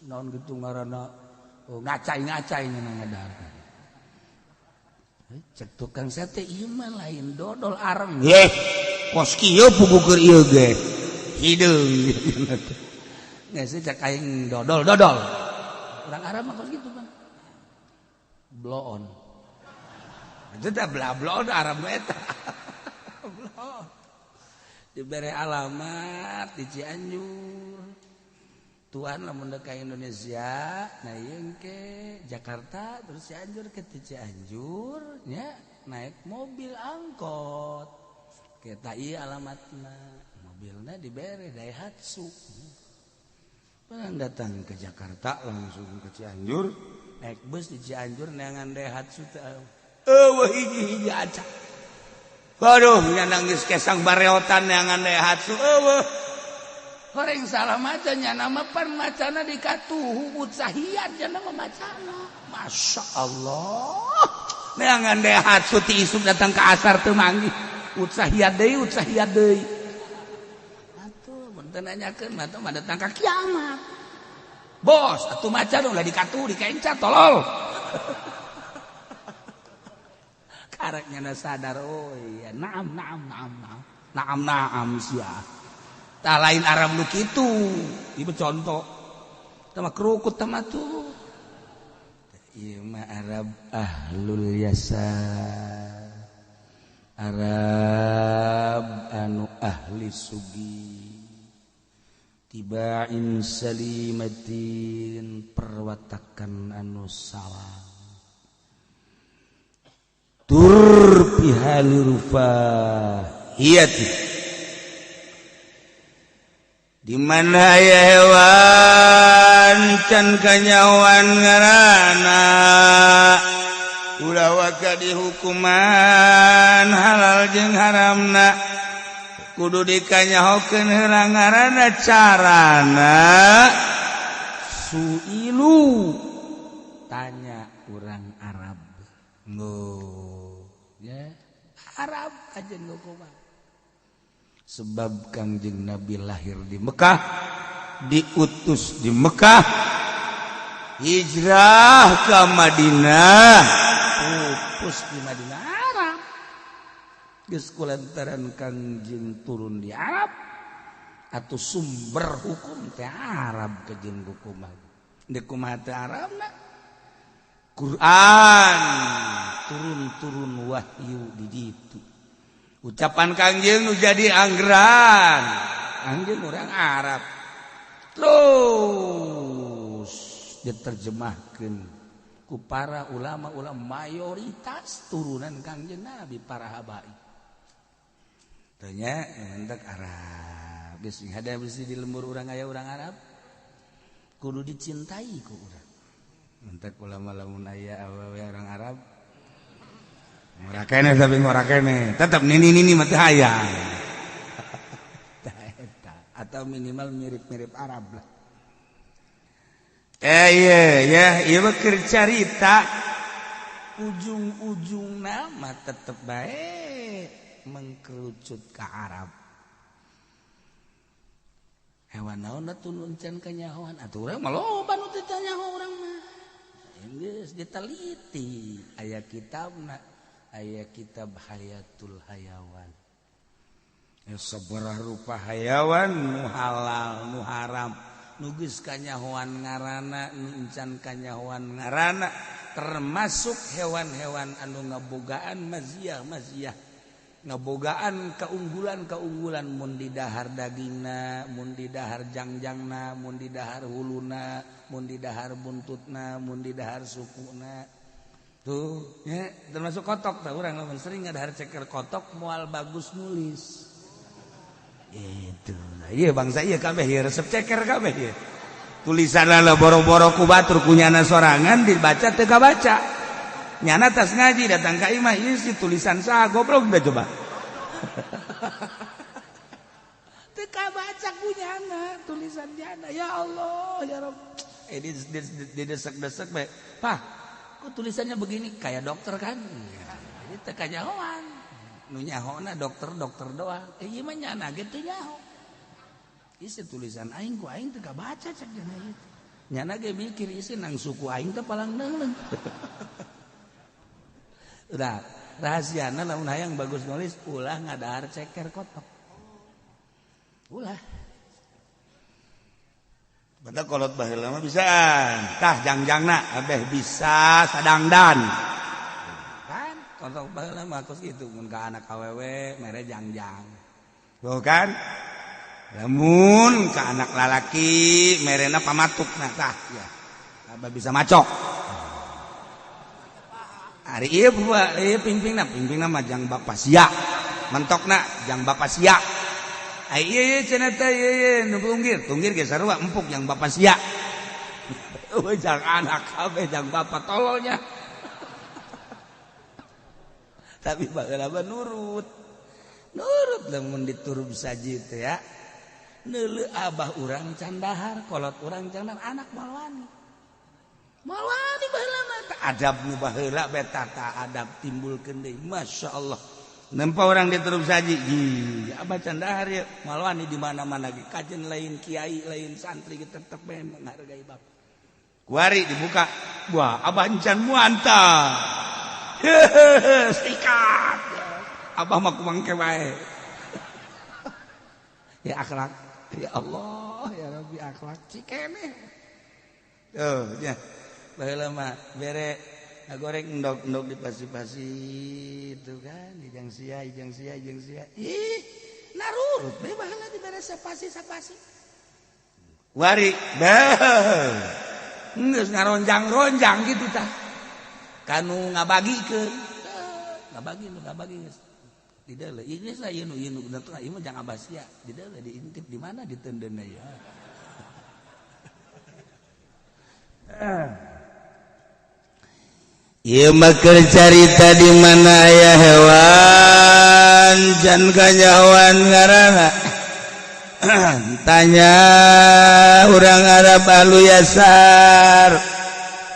naon gitu ngaranna ngacai-ngacai nya ngadahar cek tukang sate ieu mah lain dodol areng heh kos kieu puguh keur ieu ge hideung geus cek aing dodol dodol orang Arab mah kos kitu Bang blow on itu teh bla blow on Arab mah eta blow on dibere alamat di Cianjur tuan lamun dek ka Indonesia nah ieu ke Jakarta terus Cianjur ke Cianjur nya naik mobil angkot kita ieu alamatna mobilna dibere Daihatsu barang datang ke Jakarta langsung ke Cianjur naik bus di Cianjur neangan Daihatsu teh eueuh hiji-hiji aca. Waduh, nya nangis kesang bareotan neangan Daihatsu eueuh. Horeng salah maca nya nama pan macana di katuhu utsahian nya nama macana. Masya Allah. Neangan Daihatsu ti isuk datang ke asar teu manggih. Utsahian deui, utsahian deui. Atuh mun teu nanyakeun mah teh mah datang ka kiamat. Bos, atuh maca dong lah dikatu dikenca tolol. Karaknya sadar, oh iya, naam naam naam naam. Naam naam sia. Tah lain Arab nu kitu. Ieu contoh. Tama kerukut tama tuh. Ieu mah Arab ahlul yasar. Arab anu ahli sugi. Tibain salimatin perwatakan anu salah tur pihali rufahiyati di mana aya hewan can kanyawan ngaranna ulah waka dihukuman halal jeung haramna kudu dikanyahokeun heula ngaranna carana suilu tanya urang Arab nggo ya Arab aja nggo kumaha sebab Kangjeng Nabi lahir di Mekah diutus di Mekah hijrah ke Madinah pupus di Madinah Arab geus kulantaran Kangjeng turun di Arab atau sumber hukum teh Arab kejeng hukum deuk kumaha teh Arabna Quran turun-turun wahyu di ditu ucapan Kangjeng nu jadi anggeran anjeun urang Arab terus diterjemahkeun ku para ulama-ulama mayoritas turunan Kangjeng Nabi para habaib tanya mentak Arab geus ada bisi di lembur urang aya urang Arab kudu dicintai ku urang mentak ulama lamun aya awewe orang Arab ngora keneh tapi ngora keneh tetep nini-nini mah teu hayang atau minimal mirip-mirip Arab lah. Iya ya ieu mah keur carita ujung-ujung nama tetep bae mengkerucut ke Arab. Hewan naon atuh nu encan kanyahoan atuh urang mah loba nu teu kanyaho urang mah. Geus diteliti aya kitabna, aya kitab Hayatul Hayawan. Ya sabaraha rupa hayawan nu halal nu haram nu geus kanyahoan ngaranna nu encan kanyahoan ngaranna termasuk hewan-hewan anu ngabogaan maziah-maziah ngabogaan keunggulan-keunggulan mun didahar dagingna mun didahar jangjangna mun didahar huluna mun didahar buntutna mun didahar sukuna tuh ya termasuk kotok tah urang lamun sering ngadahar ceker kotok moal bagus nulis itu nah iya bangsa iya kabeh ieu resep ceker kabeh ieu tulisanna lah boro-boro ku batur kunyana sorangan dibaca teu kabaca nyana tas ngaji datang ka imah ieu si tulisan saha goblok dah coba teu kabaca kunyana tulisan nyana ya Allah ya Rabb didesek-desek bae pah kok tulisannya begini kayak dokter kan jadi teu kanyahoan nu nyahona dokter-dokter doang ieu mah nyana ge teu nyaho isi tulisan aing ku aing teu kabaca cek dina ieu nyana ge mikir isi nang suku aing teh palang neuleuh. Udah rahasiana lamun hayang bagus nulis ulah ngadahar ceker kotok ulah benda kolot baheula mah bisaan tah jangjangna abeh bisa sadangdan kan kotok baheula mah kos kitu mun ka anak awewe mere jangjang tuh kan lamun ka anak lalaki merena pamatukna tah ya abah bisa macok. Ari ieu buah ieu pingpingna pingpingna mah jang bapa sia mentokna jang bapa sia ai ieu ieu cenah teh ieu ieu nu tunggir tunggir ge sarua empuk jang bapa sia eueuh jang anak kabeh jang bapa tololnya tapi baheula mah nurut nurut lamun diturub saji teh ya neuleuh abah urang can dahar kolot urang can dahar anak moal wani moal wani baheula mah teh adab nu baheula beta ta adab timbulkeun deui masyaallah nempa urang diturub saji ji abah can dahar ye moal wani di mana-mana ge kajen lain kiai lain santri ge tetep bae menghargai bapak. Kuari dibuka. Wah, abah encan muanta. Hehehe, sikat. Abah mah kumangke wae. Ya akhlak. Ya Allah, ya Rabbi akhlak cikene. Tuh, ya. Baheula mah bere ngagoreng endog-endog di pasi-pasi itu kan, ijang sia, ijang sia, ijang sia. Ih, narurut bae baheula dibere sapasi-sapasi. Wari, beuh. Geus ngaronjang-ronjang gitu tah. Kanu ngabagikeun. Ngabagi nu ngabagi geus. Di deuleu, ieu geus lah ieu nu ieu nu ieu mah jang abah sia. Di deuleu diintip di mana ditendeuna ya. Ieu mah keur carita di mana aya hewan can kanyahoan ngaranna. Tanya urang Arab ahlu yasar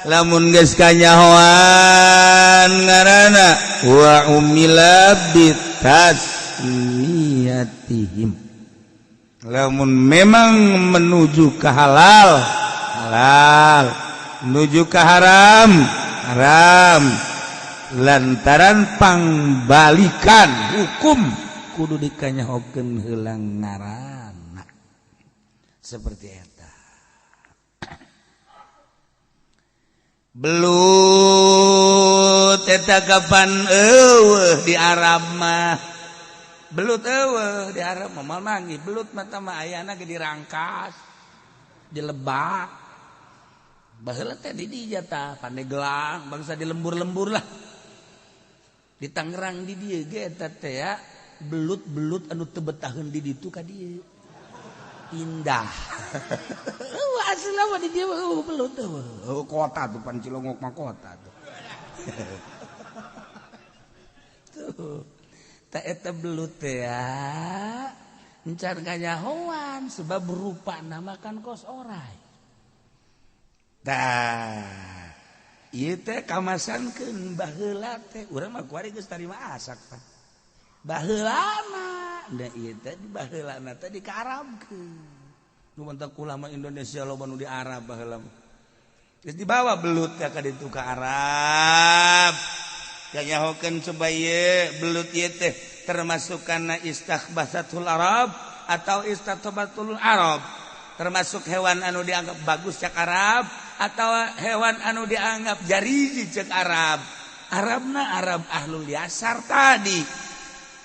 lamun geus kanyahoan ngaranna wa umila bitasmiyatihim. Lamun memang menuju ke halal halal, menuju ke haram haram, lantaran pangbalikan hukum kudu dikanyahokeun heula ngaranna seperti eta. Belut eta kapan eueuh di Arab mah, belut eueuh di Arab mah moal manggih belut mah tah mah ayana ge dirangkas dilebak. Baheula teh di dieu tah Pandeglang bangsa di lembur-lembur lah. Di Tangerang di dieu ge eta teh ya belut-belut anu teu betaheun di ditu ka dieu. Indah. Eueuh asli mah di dieu eueuh belut eueuh. Kota tuh pan Cilongok mah kota tuh. Tuh. Tah eta belut teh ya encan kanyahoan sebab rupa nama kan kos orai. Tah, ieu teh kamasankeun baheula teh urang mah kuari geus tarima asak tah. Baheulana da ieu teh di baheulana teh dikaarabkeun. Nu mantak ulama Indonesia loba nu di Arab baheula mah. Geus dibawa belut ka ditu ka Arab. Kanyahokeun coba ieu belut ieu teh termasuk kana istakhbasatul Arab atau istatobatul Arab. Termasuk hewan anu dianggap bagus cek Arab atau hewan anu dianggap jariji cek Arab. Arabna Arab ahlul yasar tadi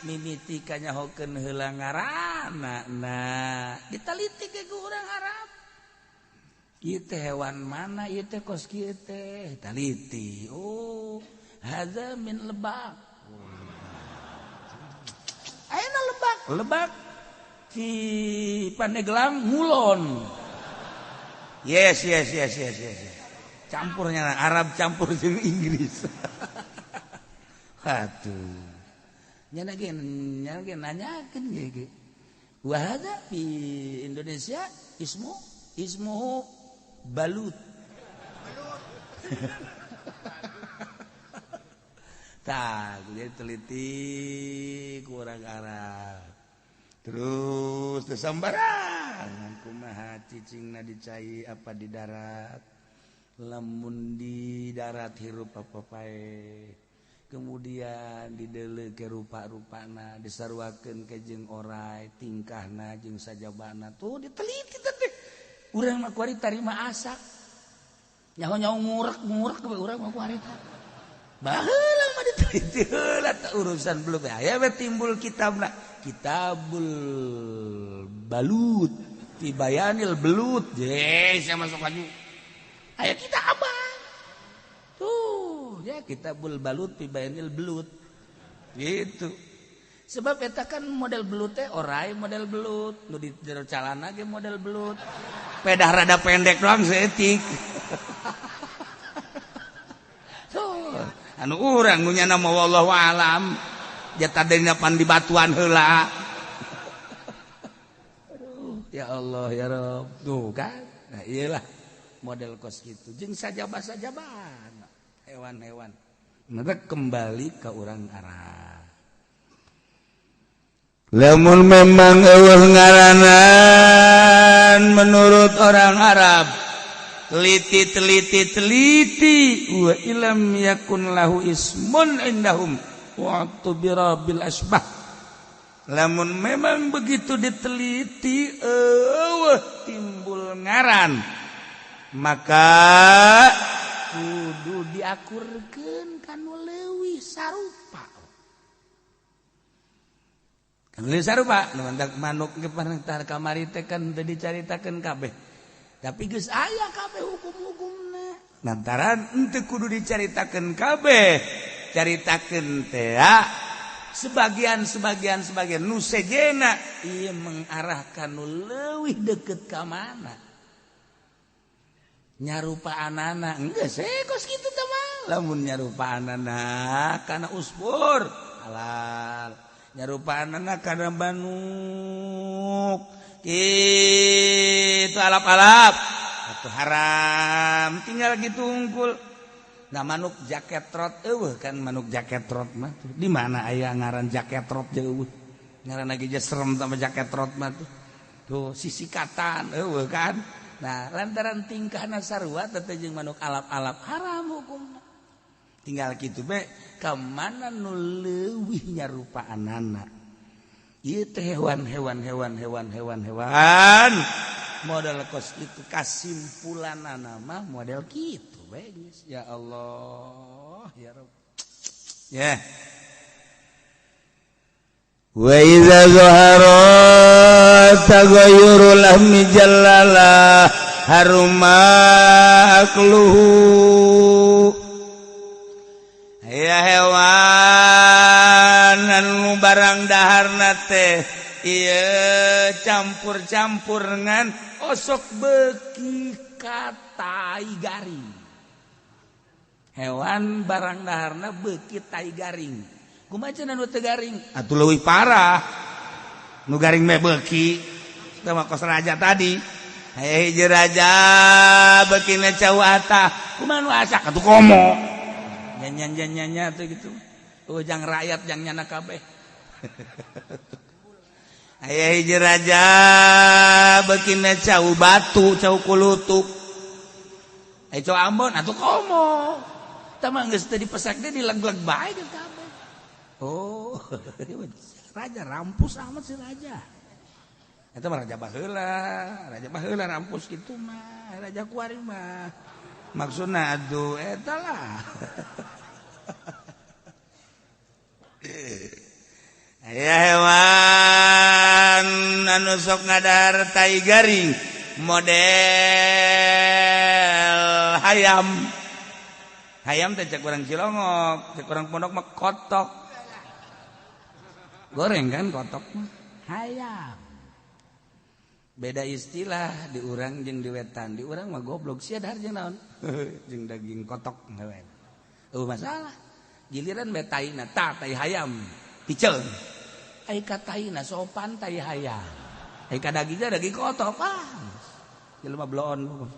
mimiti kanyahokeun heula ngaranna. Nah, ditaliti ke ku urang Arab. Ieu teh hewan mana ieu teh kos kieu teh taliti. Oh, hadza min lebak. Ayeuna lebak, lebak di Pandeglang ngulon. Yes yes yes yes yes. Campurnya Arab campur jeung Inggris. Aduh. Nya ge nanyakeun ge. Wa hadza di Indonesia ismu ismuhu balut. Tah, jadi teliti ku urang Arab. Terus tersambarangan kumaha cicingna dicai apa di darat, lamun di darat hirup apa pae, kemudian dideuleu ke rupa-rupana disaruakeun ke jeung orai tingkahna jeung sajabana tuh diteliti teh. Urang mah kuari tarima asak nyaho-nyaho ngurek-ngurek we urang mah kuari teh. Baheula mah diteliti heula teh urusan belum aya we timbul kitabna. Kitabul Balut fi bayanil belut. Yes, saya masuk lagi. Ayo kita abang. Tuh, ya kitabul balut fi bayanil belut. Gitu. Sebab eta kan model belut teh orai model belut, nu di jero calana ge model belut. Pedah rada pendek doang seetik. Tuh, anu urang nu nyana mah wallahu alam. Jatah dina pan di batuan heula. Aduh, ya Allah ya Rob. Tuh kan. Nah, iyalah model kos gitu. Jeung sajaba-sajabana hewan-hewan. Mereka kembali ke orang Arab. Lamun memang eueuh ngaranan menurut orang Arab, Teliti teliti teliti wa ilam yakun lahu ismun indahum wa tubira bil asbah. Lamun memang begitu diteliti eueuh timbul ngaran, maka kudu diakurkeun kanu leuwih sarupa. Kanu leuwih sarupa nu mantak manuk ge panentar kamari teh kan teu dicaritakeun kabeh. Tapi geus aya kabeh hukum-hukumna. Lantaran henteu kudu dicaritakeun kabeh, caritakeun teh sebagian sebagian sebagian nu sejena ieu mengarahkan nu leuwih deukeut ka mana. Nyarupaanana geus kos kitu teh mah. Lamun nyarupaanana kana usfur halal, nyarupaanana kana manuk itu alap-alap atau haram, tinggal gitu unggul. Nah manuk jaket trot eueuh kan, manuk jaket trot mah tuh di mana aya ngaran jaket trot jeueuh, ngaran lagi je serem sama jaket trot mah tuh tuh sisikatan eueuh kan. Nah lantaran tingkahna sarua teh jeung manuk alap-alap haram hukumna. Tinggal kitu be ka mana nu leuwih nyarupaanana. Ieu teh hewan hewan hewan hewan hewan hewan model kos itu kasimpulanana mah model kitu we geus. Ya Allah ya Rabb ya. Wa iza zahara taghayyurul lahmi jallala haruma akluhu. Ya hewan anu barang daharna teh ieu campur-campur ngan osok beuki ka tai garing. Hewan barang daharna beuki tai garing. Kumaha cenah nu teu garing? Atuh leuwih parah. Nu garing meh beuki. Tah mah kos raja tadi. Hei hiji raja beukina cau atah. Kumaha nu asak atuh komo. Nyanyian-nyanyian tuh gitu. Oh jang rakyat jang nyana kabeh. Aya hiji raja beukina cau batu, cau kulutuk. Aya cau Ambon atuh komo. Tah mah geus teu dipesak teh dileg-leg bae geus kabeh. Oh, raja rampus amat si raja. Eta mah raja baheula rampus kitu mah, raja kuari mah. Maksudna aduh eta lah. Aya hewan anu sok ngadahar tai garing model hayam. Hayam teh cek urang Cilongok, cek urang pondok mah kotok. Goreng kan kotok mah hayam. Beda istilah di urang jeung di wetan. Di urang mah goblok sia dahar jeung naon? Jeung daging kotok hewan. Eueuh masalah. Giliran bae taina ta tai hayam piceun. Ai ka taina sopan tai hayam. Ai ka dagingna daging kotok ah. Jelema bloon.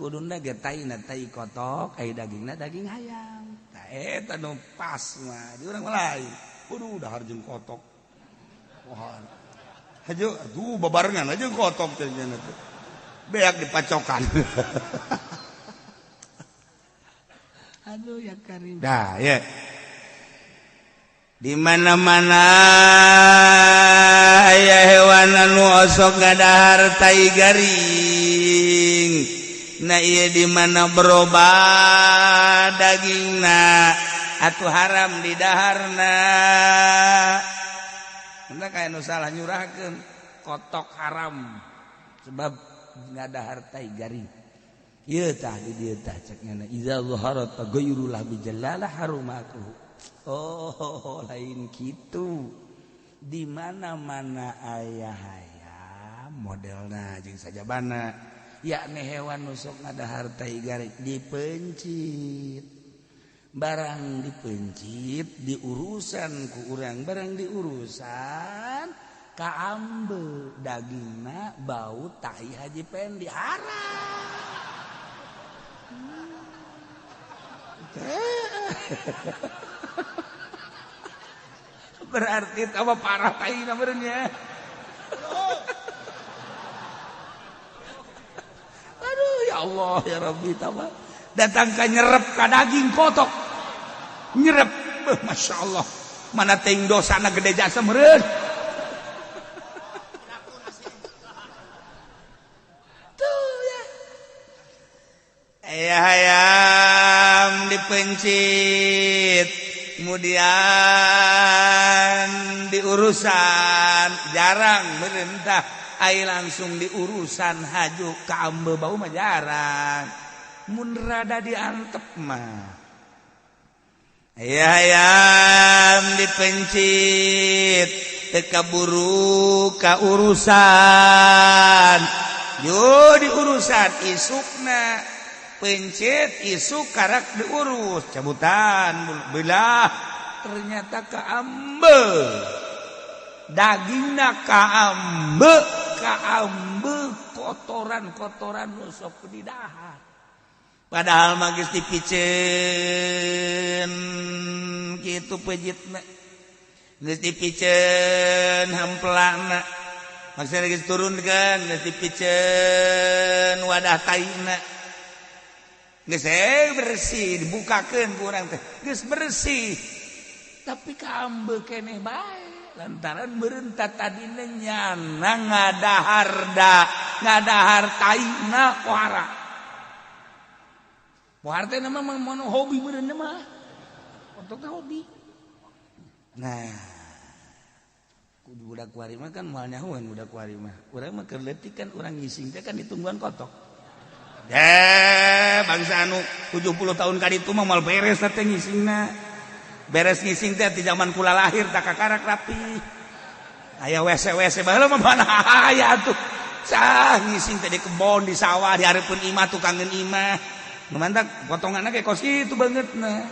Kuduna ge taina tai kotok, ai dagingna daging hayam. Tah eta nu pas mah. Di urang mah lain. Kudu dahar jeung kotok. Wah. Hajo aduh babarengan aja kotok teh nya teh. Beak dipacokan. Aduh ya karim. Dah ya. Di mana-mana aya hewan anu osok ngadahar tai garing. Nah ieu di mana berubah dagingna atuh haram di daharna. Entah kayak nu salah nyurahkeun kotok haram sebab ngadahar tai garing. Ieu tah di dieu tah cek nyana iza zahara taghayyurul lahmi jallala harumatuhu. Oh lain kitu. Di mana-mana aya hayam modelna jeung sajabana yakni hewan nu sok ngadahar tai garing dipencit. Barang dipencit diurusan ku urang, barang diurusan kaambe dagingna bau tai Haji Pendi haram. Berarti apa parah tai namanya. Aduh ya Allah ya Rabbi tama. Datang ka nyerep ka daging kotok. Nyerep, Masya Allah. Mana teuing dosana gede jasa meureun. Tuh ya. Aya hayam dipencit, kemudian diurusan, jarang merentah ai langsung diurusan haju ka ambe bau mah jarang. Mun rada diantep mah. Aya hayam dipencit, teu kaburu ka urusan. Yo diurusan isukna. Pencet isuk karak diurus cabutan belah ternyata kaambe dagingna kaambe kaambe kotoran-kotoran nu sok didahar padahal mah geus dipiceun kitu pejitna geus dipiceun hamplana maksudna geus turunkeun geus dipiceun wadah taina geus bersih dibukakeun ku urang teh geus bersih tapi kaambe keneh bae lantaran meureuntah tadina nyana ngadahar da ngadahar taina pohara pohara teh mah mono hobi meureun mah untuk hobi. Nah kudu budak kuari mah kan moal nyahoan budak kuari mah urang mah keur leutik kan urang ngising teh kan ditungguan kotok. Bangsa anu 70 tahun kali itu mah mal beres teh ngisingna. Beres ngising teh di zaman kula lahir tak kakarak rapi. Aya WC-WC baheula mah mana aya atuh. Sah ngising teh di kebon, di sawah, di hareupeun imah tukangeun imah. Nu mantak potonganna ge kos kitu bangetna.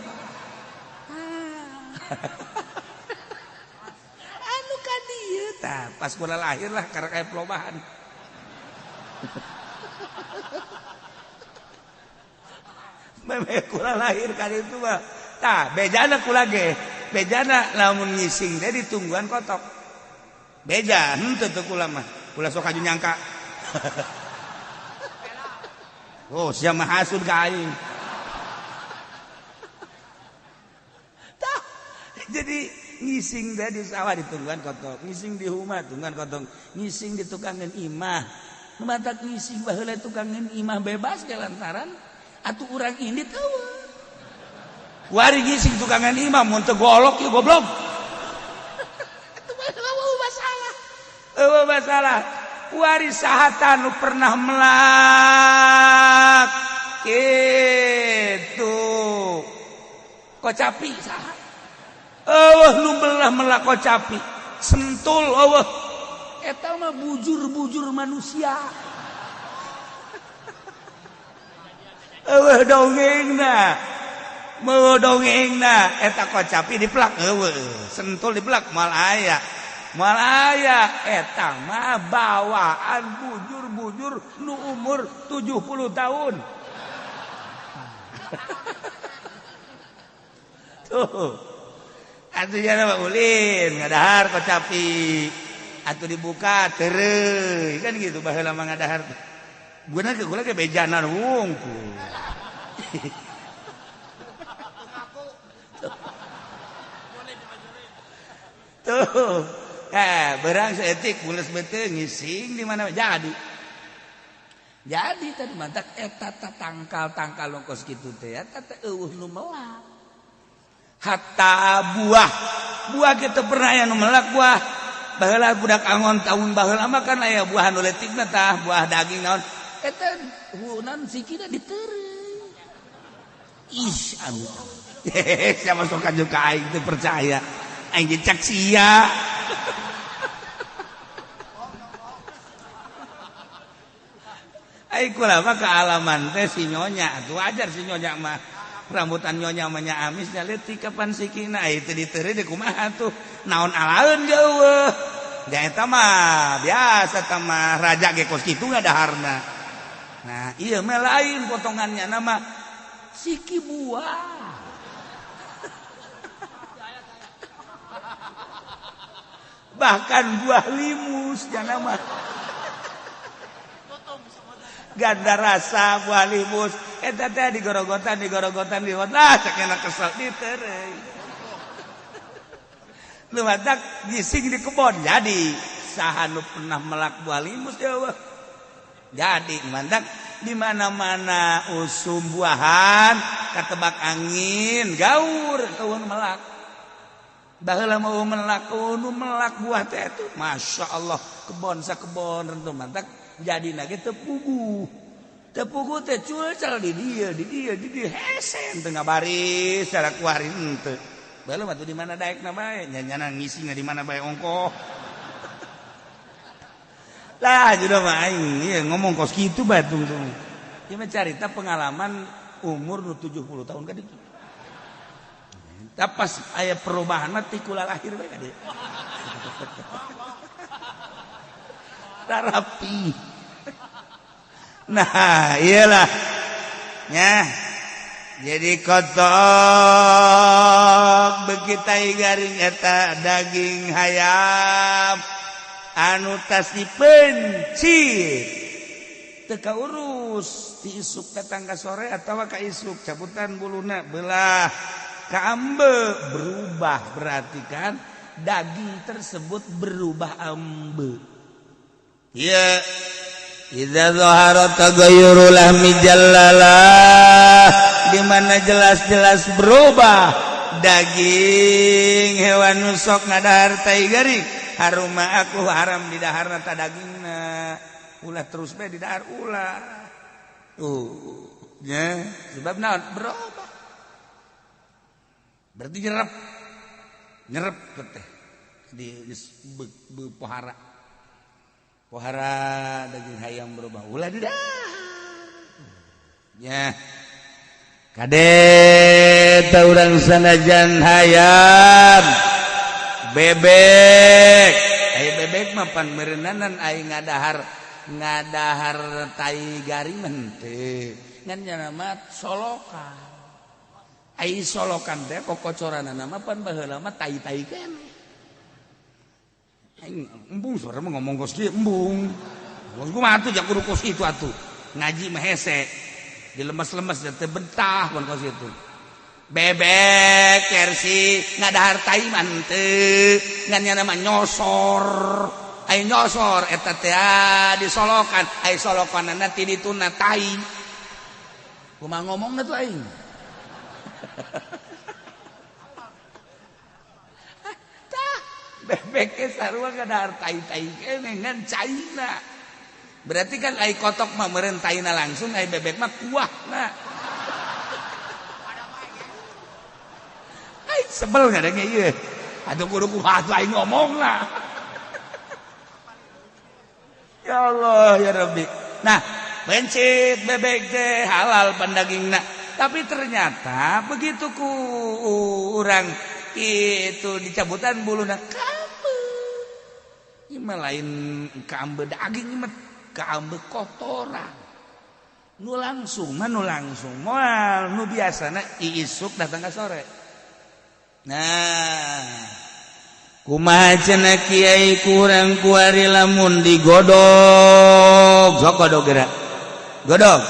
Anu ka dieu tah pas kula lahir lah karek aya pelobahan. Memeh kula lahir kali itu mah tah bejana kula ge bejana lamun ngising teh ditungguan kotok beja henteu teu kula mah kula sok aju nyangka. Oh sia mah hasud ka aing. Tah jadi ngising teh di sawah ditungguan kotok ngising di rumah tungguan kotok ngising di tukangeun imah nu matak ngising baheula tukangeun imah bebas ke lantaran atuh urang ini tahu. Wari ngising tukangan imam mun teu golok ieu goblok. Atuh masalah. Eueuh masalah. Wari saha nu pernah melak kitu. Kocapi saha? Eueuh nu belah melak kocapi. Sentul eueuh. Eta mah bujur-bujur manusia. Eueuh dongengna. Meueuh dongengna eta kocapi dipelak eueuh, sentul dipelak moal aya. Moal aya eta mah bawaan bujur-bujur nu umur 70 tahun. Tuh. Atuh jana mah ulin ngadahar kocapi. Atuh dibuka tereuy kan gitu baheula mah ngadahar. Guna ke gula ke bejanan wungku. Tuh, berang seetik mules beuteung ngising di mana jadi. Jadi tadi mantak eta tangkal-tangkal longkos kitu teh eta teh eueuh nu melak. Hatta buah, buah kitu pernah aya nu melak buah. Baheula budak angon tahun baheula mah kan aya buah nu leutikna tah, buah daging naon. Eta hunan sikina diteureuh. Ih, anu. Siapa sok kaju ka aing teu percaya. Aing dicak sia. Aing kula mah kaalaman teh si nyonya, atuh wajar si nyonya mah. Rambutan nyonya mah nya amis nya leutik kapan sikina ai teu diteureuh deui kumaha tuh. Naon alaeun jeueuh. Da eta mah biasa tah mah raja ge kos kitu ngadaharna. Nah, iya mah lain potongannya nama siki buah. Bahkan buah limus jana mah. Ganda rasa buah limus eta teh digorogotan digorogotan di lah cek kesel ditereuy. Lu matak gising di kebon jadi saha nu pernah melak buah limus ya Allah. Jadi mantak di mana-mana usum buahan katebak angin gaur eueun melak. Baheula mau melak nu melak buah teh atuh masyaallah kebon sakebon rentu mantak jadi lagi tepugu tepugu teh culcal di dieu di dieu di dieu hese teu ngabaris cara kuari henteu. Baheula mah tuh di mana daekna bae nya-nyana ngisi di mana bae ongkoh. Lah juda mah aing ieu ngomong kos kitu bae tungtung. Ieu mah carita pengalaman umur nu 70 tahun ka ditu. Tah pas aya perubahan mah ti kula lahir bae ka dieu. Terapi. Nah, iyalah. Nya. Jadi kotok begitu garing eta daging hayam anu tas dipencit teu kaurus ti isuk datang ka sore atawa ka isuk cabutan buluna belah ka ambe berubah berarti kan daging tersebut berubah ambe. Ya idza zahara tagayyuru lahmi jallalah di mana jelas-jelas berubah daging hewan nu sok ngadahar tai garing haruma aku haram di daharna ta dagingna ulah terus bae di dahar ulah tuh nya sebab naon berubah berarti nyerep nyerep teh di pohara pohara daging hayam berubah ulah di dahar nya kade ta urang sanajan hayam bebek ai bebek mah pan meureunnanan ai ngadahar ngadahar tai garing mah henteu ngan nya mah solokan ai solokan teh kokocoranana mah pan baheula mah tai-tai keneh aing embung suara mah ngomong kos kieu embung bos kumaha atuh jak kudu kos kitu atuh ngaji mah hese dilemes-lemes teh betah pan kos kitu bebek kersi ngadahar tai mah henteu ngan nya mah nyosor ai nyosor eta teh disolokan ai solokanana ti dituna tai kumaha ngomongna tuh aing tah bebek ge sarua ngadahar tai-tai keneh ngan caina berarti kan ai kotok mah meureun taina langsung ai bebek mah kuahna. Sebel nggak ada iya. Aduh kudu kuat aing ngomong lah. Ya Allah ya Rabbi. Nah, bencit bebek teh halal pandagingna. Tapi ternyata begitu ku urang itu dicabutan buluna kambe. Ieu mah lain kambe daging ieu mah kambe kotoran. Nu langsung mah nu langsung moal nu biasana isuk datang ka sore. Nah, kumaha cenah kiai kurang kuari lamun digodog, sok godog geura. Godog.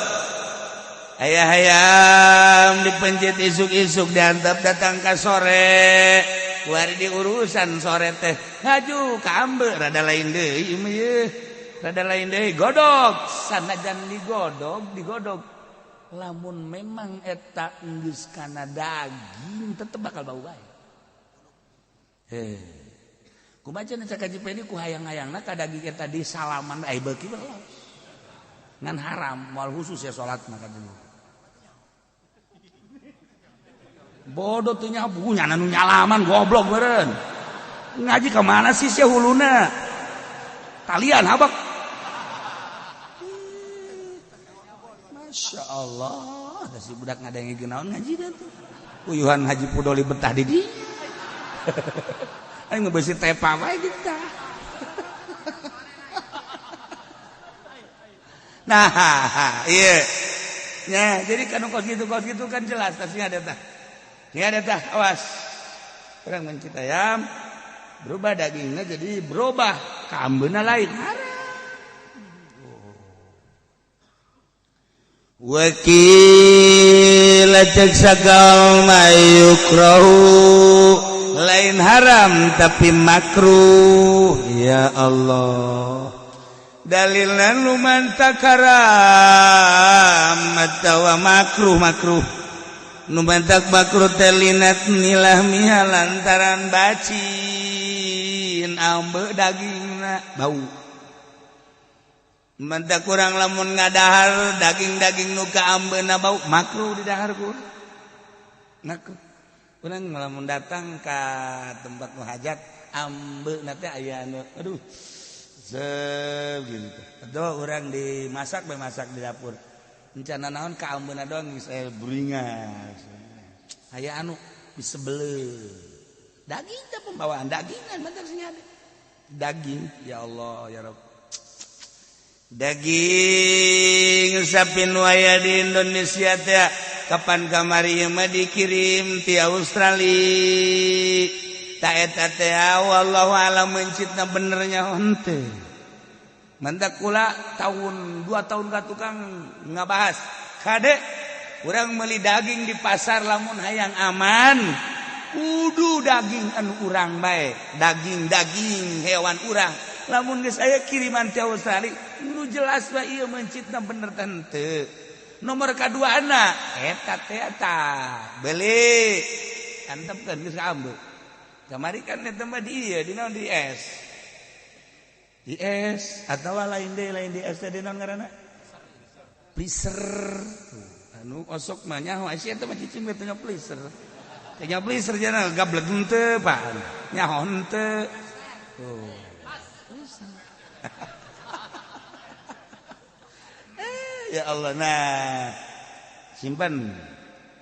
Aya hayam dipencet isuk-isuk diantep datang ka sore. Kuari diurusan sore teh ngaju ka ambe rada lain deui ieu mah. Rada lain deui godog, sanajan digodog, digodog. Lamun memang eta geus kana daging tetep bakal bau bae. Heh. Kumaha cenah cak Haji Peni ku hayang-hayangna ka daging eta di salaman ai beuki belos. Ngan haram moal khusus ya salat mah ka Bodoh teu nyabu nya nu nyalaman goblok meureun. Ngaji ka mana sih sia huluna? Talian habak. Masya Allah, ada si budak ngadengin naon ngaji dah tuh. Uyuhan Haji Pudoli betah di dia. Aing ngebeusi tepa wae kita. Nah, iya. Ya, jadi kan kos gitu kan jelas tapi ada tah. Ini ada tah, awas. Orang mencit ayam berubah dagingnya jadi berubah, kambeuna lain. Haram. Wakil cek sagal mayukrahu lain haram tapi makruh. Ya Allah, dalilna nu mantak haram atawa makruh, makruh nu mantak makruh teh linat nilahmiha lantaran bacin ambe dagingna bau. Mantak kurang lamun ngadahar daging-daging nu kaambeuna bau, makruh di dahar ku. Makruh. Urang lamun datang ka tempat nu hajat ambeuna teh aya anu aduh gitu. Atau orang dimasak bae, masak di dapur. Rencana naon ka ambeuna doang geus aya beringas. Aya anu disebeleuh. Daging teh pembawaan dagingan mantak sing ada. Daging ya Allah ya Rabb. Daging sapi nu aya di Indonesia teh kapan kamari mah dikirim ti Australia. Ta eta teh wallahu alam mencitna benernya henteu. Mantak kula tahun 2 tahun ka tukang ngabahas. Kade urang meuli daging di pasar lamun hayang aman kudu daging anu urang bae, daging-daging hewan urang. Lamun geus aya kiriman ti Australia nu jelas bae ieu mencitna bener teh henteu. Nomor kaduana eta teh eta beli antepkeun geus kaambe. Kamari kan eta mah di ieu di naon di es. Di es atawa lain deui, lain di es teh di naon ngaranna? Freezer. Anu osok mah nyaho sia eta mah cicing we teh freezer. Teh freezer jana gableg henteu Pak. Nyaho henteu. Tuh. Ya Allah, nah simpan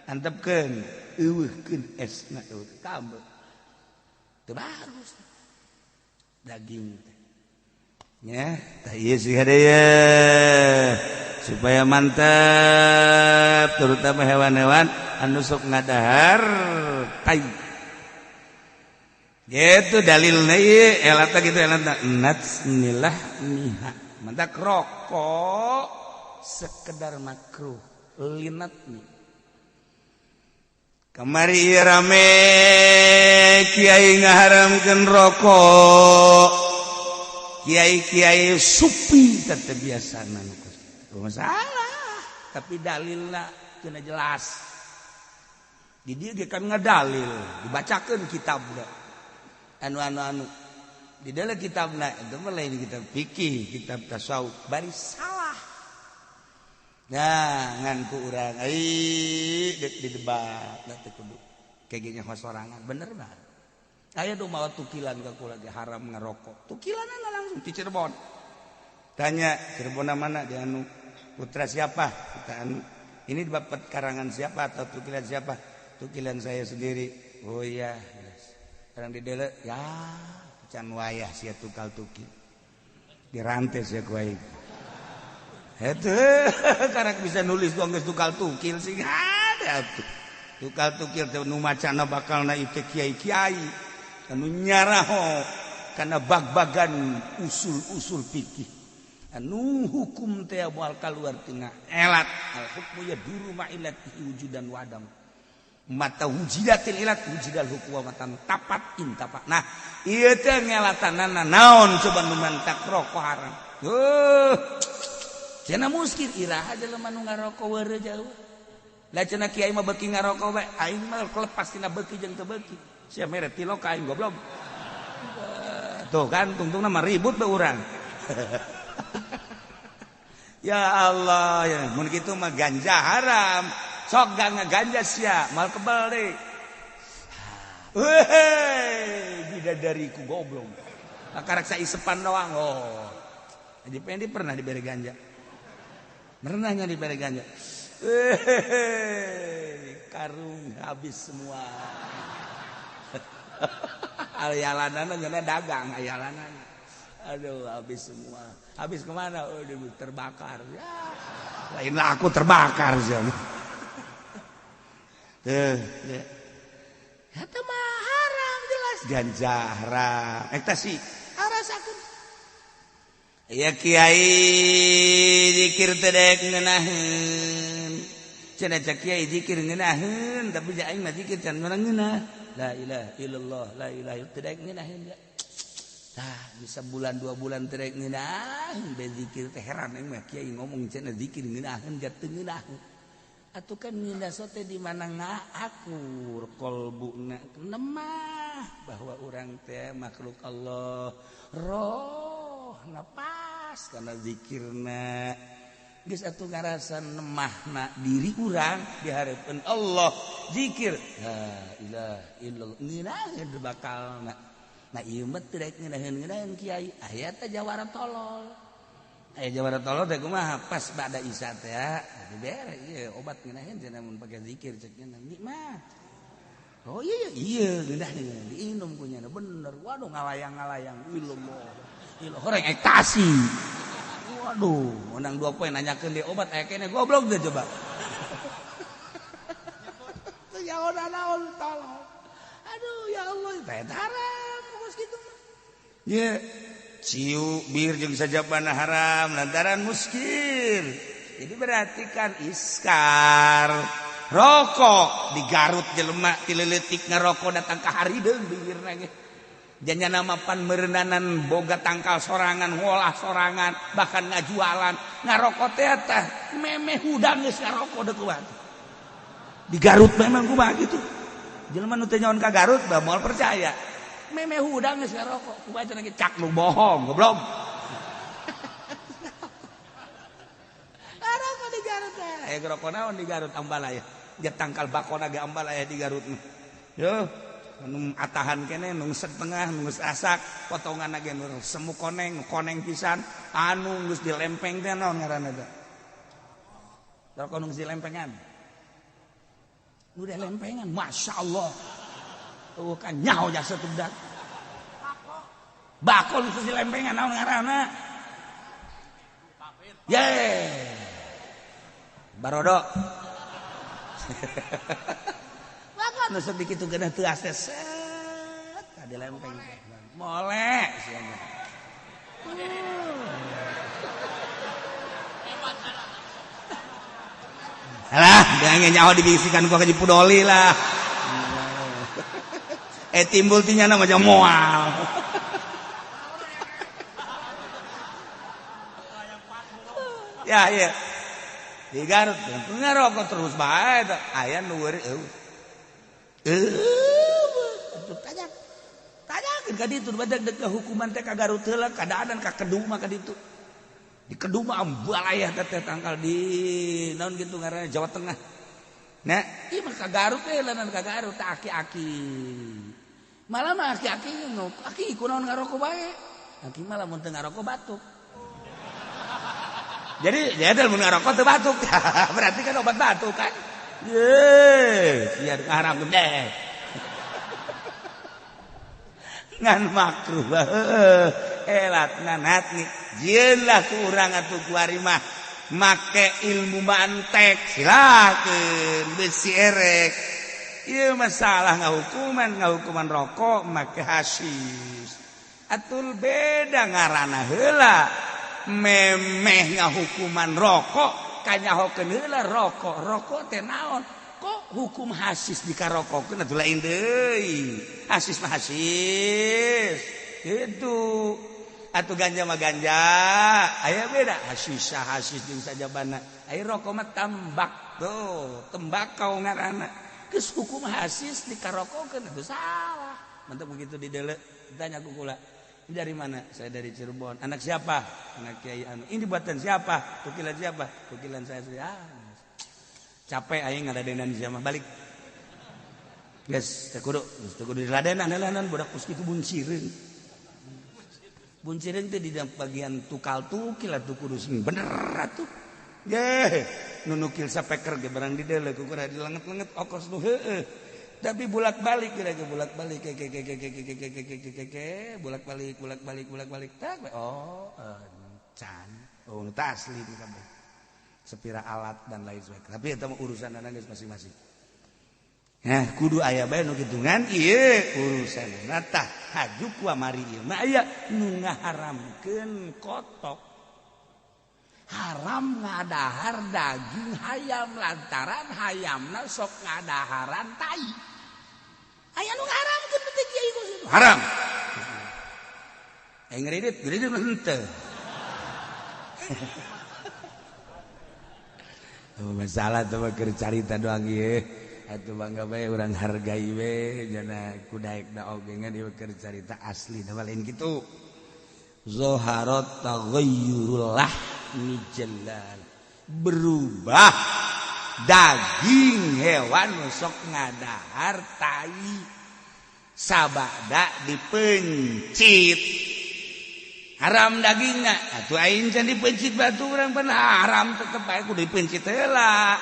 antepkeun eueuhkeun esna kaambe. Teu bagus daging teh. Ya, tah ieu sih hade supaya mantap terutama hewan-hewan anu sok ngadahar tai. Gitu dalilna ieu elata gitu elata natsnilah miha. Mantak rokok sekedar makruh linat nih. Kamari rame kiai ngaharamkeun rokok, kiai-kiai supi tetep biasa masalah, tapi dalilna kena jelas. Di dia ge kan ngadalil, dibacakeun kitabna. Anu-anu di dalam kitabna itu mah lain kitab fikih, kitab tasawuf, bari salah. Nah, ngan ku urang ai dek di debat da teu kudu. Kayak gini sorangan bener mah. Aya nu mawa tukilan ka kula ge haram ngerokok. Tukilanana langsung di Cirebon. Tanya Cirebon mana di anu putra siapa? Kita anu ini bapak karangan siapa atau tukilan siapa? Tukilan saya sendiri. Oh iya, yes. Orang di dele ya can wayah sia tukal tukil. Dirantes ya ku aing. Itu karena bisa nulis doang geus tukal tukil sih ada tuh. Tukal tukil teh nu macana bakalna ieu kiai-kiai anu nyaraho kana bag-bagan usul-usul fikih. Anu hukum teh moal kaluar tina elat. Al hukmu yaduru ma'ilatihi wujudan wa adam. Mata wujidatil ilat wujidal hukmu wa matan tapat intapat. Nah, ieu teh ngelatanana naon coba nu mantak rokok haram. Cenah muskil iraha jelema nu ngarokok weureuh jauh. Lah cenah kiai mah beuki ngarokok bae, aing mah kelepas tina beuki jeung teu beuki. Sia mere tilok ka aing goblok. Tuh kan tungtungna mah ribut bae urang. Ya Allah, ya mun kitu mah ganja haram. Sok gak ngaganja sia, mal kebal deui. Hei, bidadariku goblok. Karak saisepan doang. Oh. Haji Pendi pernah diberi ganja. Pernahnya diberi ganja. Hehehe, karung habis semua. Ayalanana nyana dagang ayalanana. Aduh, habis semua. Habis kemana? Oh, terbakar. Ya, lainlah aku terbakar sih. Tuh, ya. Eta mah haram jelas ganja haram. Ekstasi arasakeun. Ya kiai zikir teh dek ngeunaheun. Cenah cek kiai zikir ngeunaheun tapi aing mah zikir can meunang ngeunah. La ilaha illallah, la ilaha illallah teu daek ngeunaheun ya. Tah bisa bulan dua bulan teu daek ngeunaheun be zikir teh heran aing mah kiai ngomong cenah zikir ngeunaheun ja teu ngeunaheun. Atuh kan ngeunah teh di mana ngaakur kolbuna nemah bahwa urang teh makhluk Allah roh napas karena zikirna. Geus atuh ngarasa nemahna diri urang di hareupeun Allah zikir la ilaha illallah ngeunaheun bakalna. Nah ieu mah teu daek ngeunaheun-ngeunaheun kiai aya teh jawara tolol. Aya jawara tolol teh kumaha pas bada isya teh dibere ieu obat ngeunaheun cenah mun pake zikir cek nya nikmat. Oh iya iya ngeunaheun diinum ku nya bener. Waduh ngalayang-ngalayang illallah. Illallah horeng ekstasi. Waduh, menang 2 poin nanyakeun dia obat aya kene goblok deh coba. Ya naon tolong. Aduh ya Allah, teh haram geus kitu mah. Ye, ciu bir jeung sajabana haram lantaran muskir. Jadi berarti kan iskar. Rokok di Garut jelema ti leutik ngarokok datang ka harideung bibirna ge. Janya nama pan merenanan boga tangkal sorangan ngolah sorangan bahkan ngajualan ngarokok teh tah memeh hudang geus ngarokok deuk kumaha di Garut memang kumaha kitu jelema nu teu nyaon ka Garut bah moal percaya memeh hudang geus ngarokok kumaha cenah ge cak nu bohong goblok ngarokok di Garut teh aya ngarokok naon di Garut ambalaya ja tangkal bakona ge ambalaya di Garut mah yo nu atahan kene nu setengah nu geus asak potongan ge nu semu koneng koneng pisan anu geus dilempeng teh naon ngaranna teh rokok nu geus dilempengan nu dilempengan masyaallah eueuh kan nyaho jasa teh budak bakol geus dilempengan naon ngaranna ye barodo nu sok dikitu geunah teu ase set ka dilempeng molek sia mah alah deange nyaho dibisikan ku ka Pudoli lah timbul ti nyana mah moal ya iya di Garut ngarokok terus bae aya nu eueuh tanya tanyakeun ka ditu badag dek hukuman teh ka Garut heula kadaanan ka Kedu mah ka ditu di Kedu mah ambalayah teh tangkal di naon kitu ngaranna Jawa Tengah nah ieu mah ka Garut teh lanan ka Garut teh aki-aki malah mah aki-aki aki kunaon ngarokok bae aki mah lamun teu ngarokok batuk jadi jadi lamun ngarokok teu batuk berarti kan obat batuk kan ye, sia haram deh. Ngan makruh elat ngan hatni jieun lah ku urang atuh kuari mah make ilmu mantek silakeun besi erek. Ieu masalah ngahukuman rokok make hasis. Atul beda ngaranna heula memeh ngahukuman rokok kanyahokeun heula rokok rokok teh naon kok hukum hasis dikarokokeun atuh lain deui hasis mah hasis kitu atuh ganja mah ganja aya beda hasis hasis jeung sajabana aya rokok mah tambak tuh tembakau ngaranna geus hukum hasis dikarokokeun atuh salah mantap begitu didele ditanya ku kula dari mana? Saya dari Cirebon. Anak siapa? Anak Kiai Anu. Ini buatan siapa? Tukilan siapa? Tukilan saya. Ah, capek aing ngadadenan siapa? Balik. Geus teu kudu, geus teu kudu diladenan ladenan budak kus kitu buncireun. Buncireun teh di bagian tukal tukil atuh kudu sing bener atuh. Ye, nu nukil sapeker ge barang di deuleu ku kudu dilenget-lenget okos nu heueuh. Tapi bolak-balik kira-kira bolak-balik ke bolak-balik bolak-balik bolak-balik tak oh can oh nu asli itu kabeh sepira alat dan lain sebagainya tapi eta mah urusan geus masing-masing nah kudu aya bae nu kitungan ieu urusanna tah haju ku amari ieu mah aya nu ngaharamkeun kotok Haram ngadahar daging hayam lantaran hayamna sok ngadaharan tai. Aya nu ngaharamkeun teh kiai kos haram. Ngeridit, ngeridit mah henteu. Masalah tuh mah keur carita doang ieu. Atuh bangga bae urang hargai we jana kudaekna oge ngan ieu keur carita asli da lain kitu. Zaharat taghayyurul lahmi jalal. Berubah daging hewan sok ngadahar tai sabada dipencit. Haram dagingna atuh aing can dipencit batu urang pan haram tetep bae kudu dipencit heula.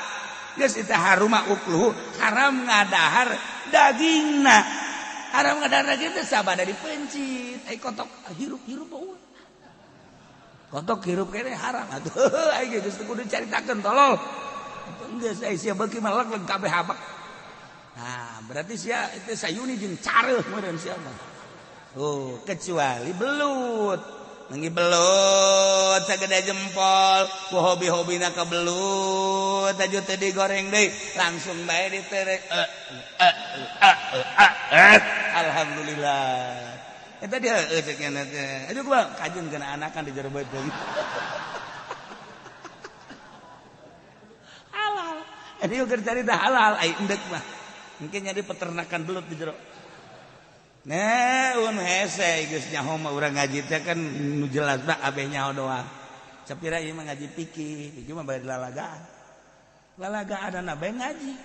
Geus eta haruma ukluhu haram ngadahar dagingna. Haram ngadahar daging teh sabada dipencit. Ai kotok hirup-hirup mah kotok hirup kene haram atuh. Aing geus kudu caritakeun tolol. Geus ai sia beuki mah leg kabeh habak. Nah, berarti sia teh sayuni jeung careuh meureun sia mah. Oh, kecuali belut. Nanggi belut sagede jempol, ku hobi-hobina ka belut, aju teh digoreng deui, langsung bae diterek. Alhamdulillah. Eta dia ceuk nya teh. Aduh kumaha kajun kana anakan di jero beuteung. Halal. Eta keur carita halal ai endek mah. Mungkin nyari peternakan belut di jero. Nah, un hese geus nyaho mah urang ngaji teh kan nu jelas mah abeh nyaho doang. Sapira ieu mah ngaji fikih, fikih mah bari lalagaan. Lalagaan bae ngaji.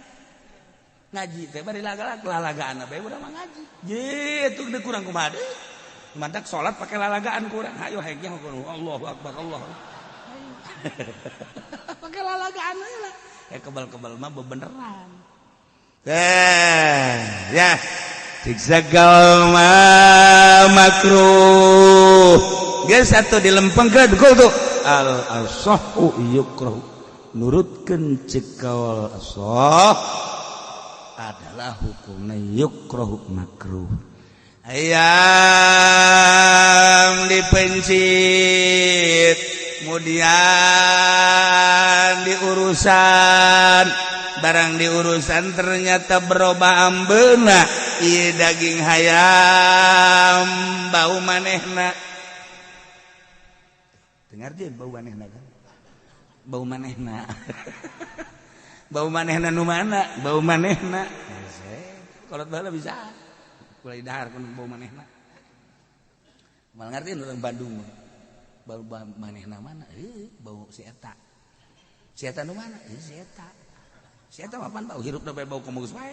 Ngaji teh bari lalagaan bae urang mah ngaji. Ye, atuh deui kurang kumaha deui. Mantak salat pake lalagaan kurang. Hayo hayang nyaho Allahu akbar Allah. Pake lalagaan we lah. Ya kebal-kebal mah bebeneran. Teh, ya. Siksa gaul makruh. Geus atuh dilempengkeun tuh. Al asahhu yukrahu. Nurutkeun ceuk kaul asah adalah hukumna yukrahu makruh. Ayam dipencit kemudian diurusan, barang diurusan ternyata berubah ambeuna. Ieu daging hayam bau manehna. Dengar dia bau manehna kan? Bau manehna. Bau manehna nu mana? Bau manehna. Kolot baheula bisa. Kulai dahar kun bau manehna. Mal ngarti orang Bandung. Bau manehna mana? Bau si eta. Si eta nu mana? Si eta. Si eta mah pan bau hirupna bae bau komo geus wae.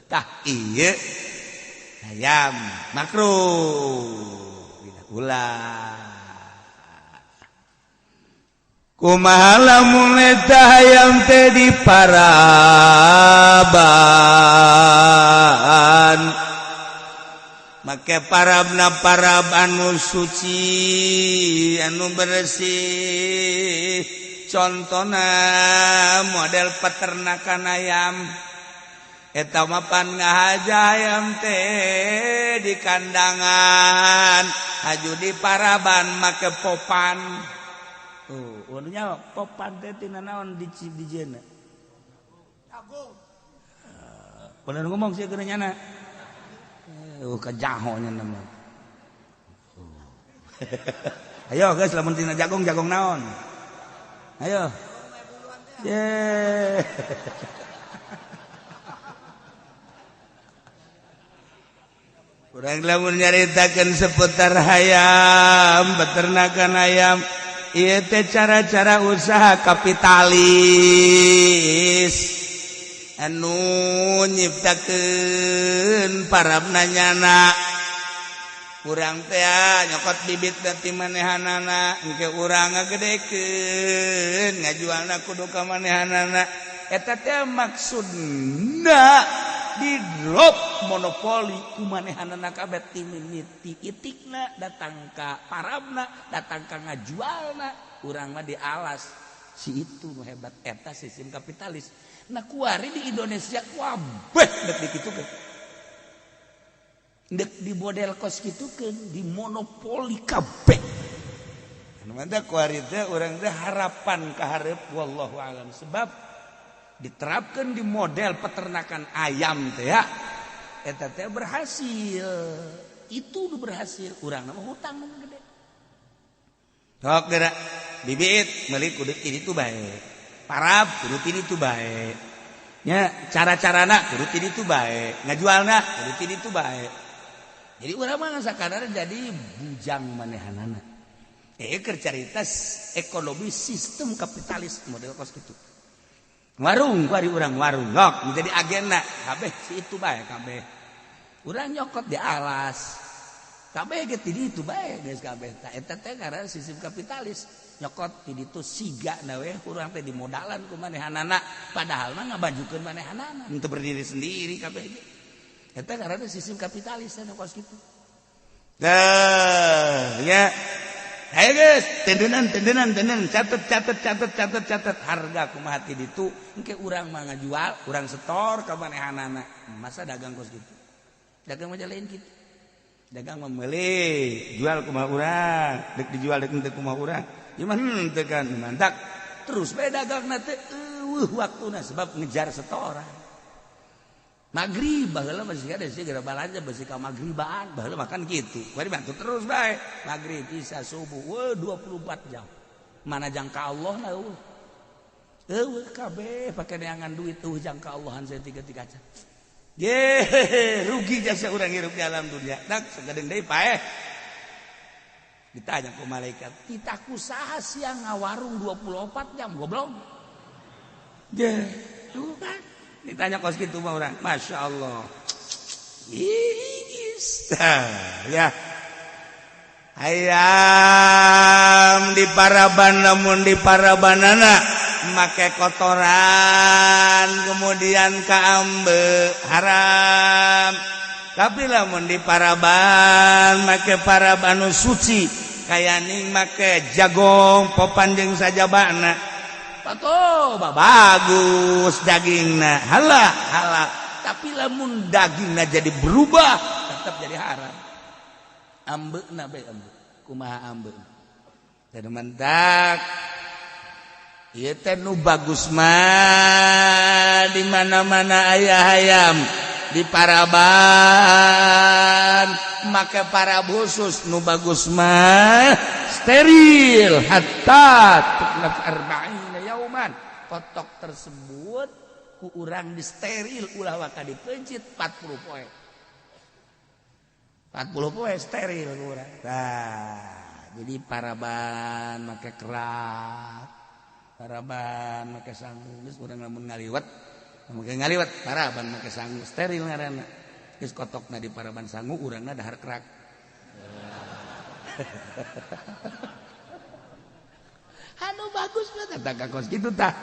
Tah ieu hayam makruh tidak ulah. Kumaha lamun eta hayam teh diparaban make parabna parab anu suci anu bersih. Contona model peternakan ayam eta mah pan ngahaja ayam teh di kandangan haju di paraban make popan. Tuh, waduhnya popan teh tina naon di dijieunna? Jagung. Bener ngomong sih keur nyana. Kejaho nya nama. Ayo guys, lamun tina jagung jagung naon? Ayo. Ye. Urang lamun nyaritakeun seputar hayam, peternakan ayam, ieu teh cara-cara usaha kapitalis anu nyiptakeun parabna nyana. Urang teh nyokot bibit ti manehanana, engke urang ngagedekeun, ngajualna kudu ka manehanana. Eta teh maksudna di drop monopoli ku manehanana kabeh ti mimiti itikna datang ka parabna, datang ka ngajualna, urang mah dialas. Si itu nu hebat eta sistem kapitalis. Nah kuari di Indonesia kabeh dek dikitukeun. Dek di model kos gitukeun di monopoli kabeh. Anu mantap kuari teh urang teh harapan ka hareup wallahu alam sebab diterapkan di model peternakan ayam teh ya eta teh berhasil. Itu nu berhasil urang mah hutang nu gede. Sok geura bibit meuli kudu itu bae. Parab kudu itu bae. Nya cara-carana kudu itu bae. Ngajualna kudu itu bae. Jadi urang mah sakadar jadi bujang manehanana. Keur carita ekonomi sistem kapitalis model kos kitu. Warung kuari urang warung ngok menjadi agenda kabeh si itu bae kabeh. Urang nyokot di alas. Kabeh ge ti ditu bae geus kabeh. Tah eta teh ngaran sistem kapitalis. Nyokot ti ditu siga na we urang teh dimodalan ku manehanana padahal mah ngabajukeun manehanana henteu berdiri sendiri kabeh ge. Eta karena sistem kapitalis anu kos kitu. Tah, ya. Hayo geus, tendenan tendenan tendenan, catet catet catet catet catet harga kumaha ti ditu, engke urang mah ngajual, urang setor ka manehanana. Masa dagang kos kitu. Dagang mah lain kitu. Dagang mah meuli, jual kumaha urang, dek dijual dek henteu kumaha urang. Ieu mah henteu kan, mantak. Terus bae dagangna teh eueuh waktuna sebab ngejar setoran. Maghrib baheula masih ada sih gara balanja besi ka maghribaan baheula makan gitu. Bari bantu terus bae. Maghrib isya subuh weuh 24 jam. Mana jangka Allah na eueuh. Eueuh kabeh pake neangan duit eueuh jangka Allahan saya tiga-tiga jam. Ye rugi jasa urang hirup di alam dunia. Dak sagedeung deui paeh. Ditanya ku malaikat, "Titaku saha siang ngawarung 24 jam goblok?" Ye, tuh kan. Ditanya kos gitu mah orang, Masya Allah. Is, ya. Ayam di paraban namun di parabanana make kotoran kemudian kaambe haram. Tapi lamun di paraban make parabanu suci kayaning make jagong popan jeung sajabana. Pato bagus dagingna halal halal tapi lamun dagingna jadi berubah tetap jadi haram. Ambeuna bae ambe kumaha ambeuna teh mentak ieu teh nu bagus mah di mana-mana aya hayam di paraban make parab khusus nu bagus mah steril hatta tuknaf arba'in yauman. Kotok tersebut ku urang di steril ulah waka dipencit 40 poe. 40 poe steril ku urang. Nah, jadi paraban make kerak, paraban make sangu geus urang lamun ngaliwet, make ngaliwet paraban make sangu steril ngaranna. Geus kotokna di paraban sangu urangna dahar kerak. Anu bagus mah tah kos kitu tah.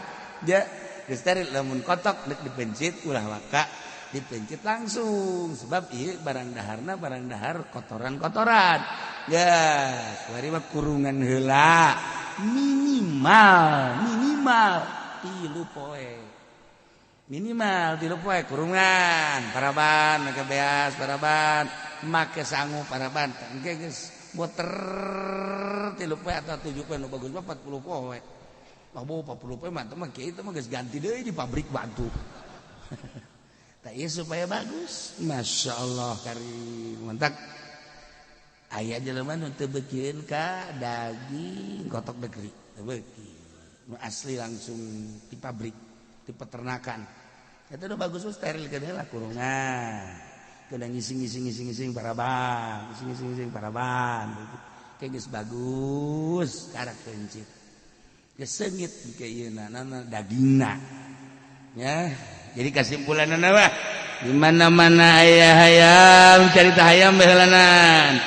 Ja steril lamun kotok deuk dipencit ulah waka dipencit langsung sebab ieu barang daharna barang dahar kotoran-kotoran. Ya, kuari mah kurungan heula minimal minimal 3 poe. Minimal 3 poe kurungan paraban make beas paraban make sangu paraban engke geus muter 3 poe atau 7 poe nu bagus mah 40 poe. Mah 40 poe mah mah kieu mah geus ganti deui di pabrik batu. Tah ieu supaya bagus. Masya Allah karim. Mantak aya jelema nu teu beukieun ka daging kotok negeri. Teu beuki. Nu asli langsung di pabrik, di peternakan. Eta nu bagus mah steril heula kurungan. Kena ngising-ngising-ngising-ngising paraban, ngising-ngising paraban. Kayak geus bagus karak pencit. Geus seungit ke ieu na dagingna. Ya, jadi kesimpulanna mah di mana-mana aya hayam carita hayam baheulanan.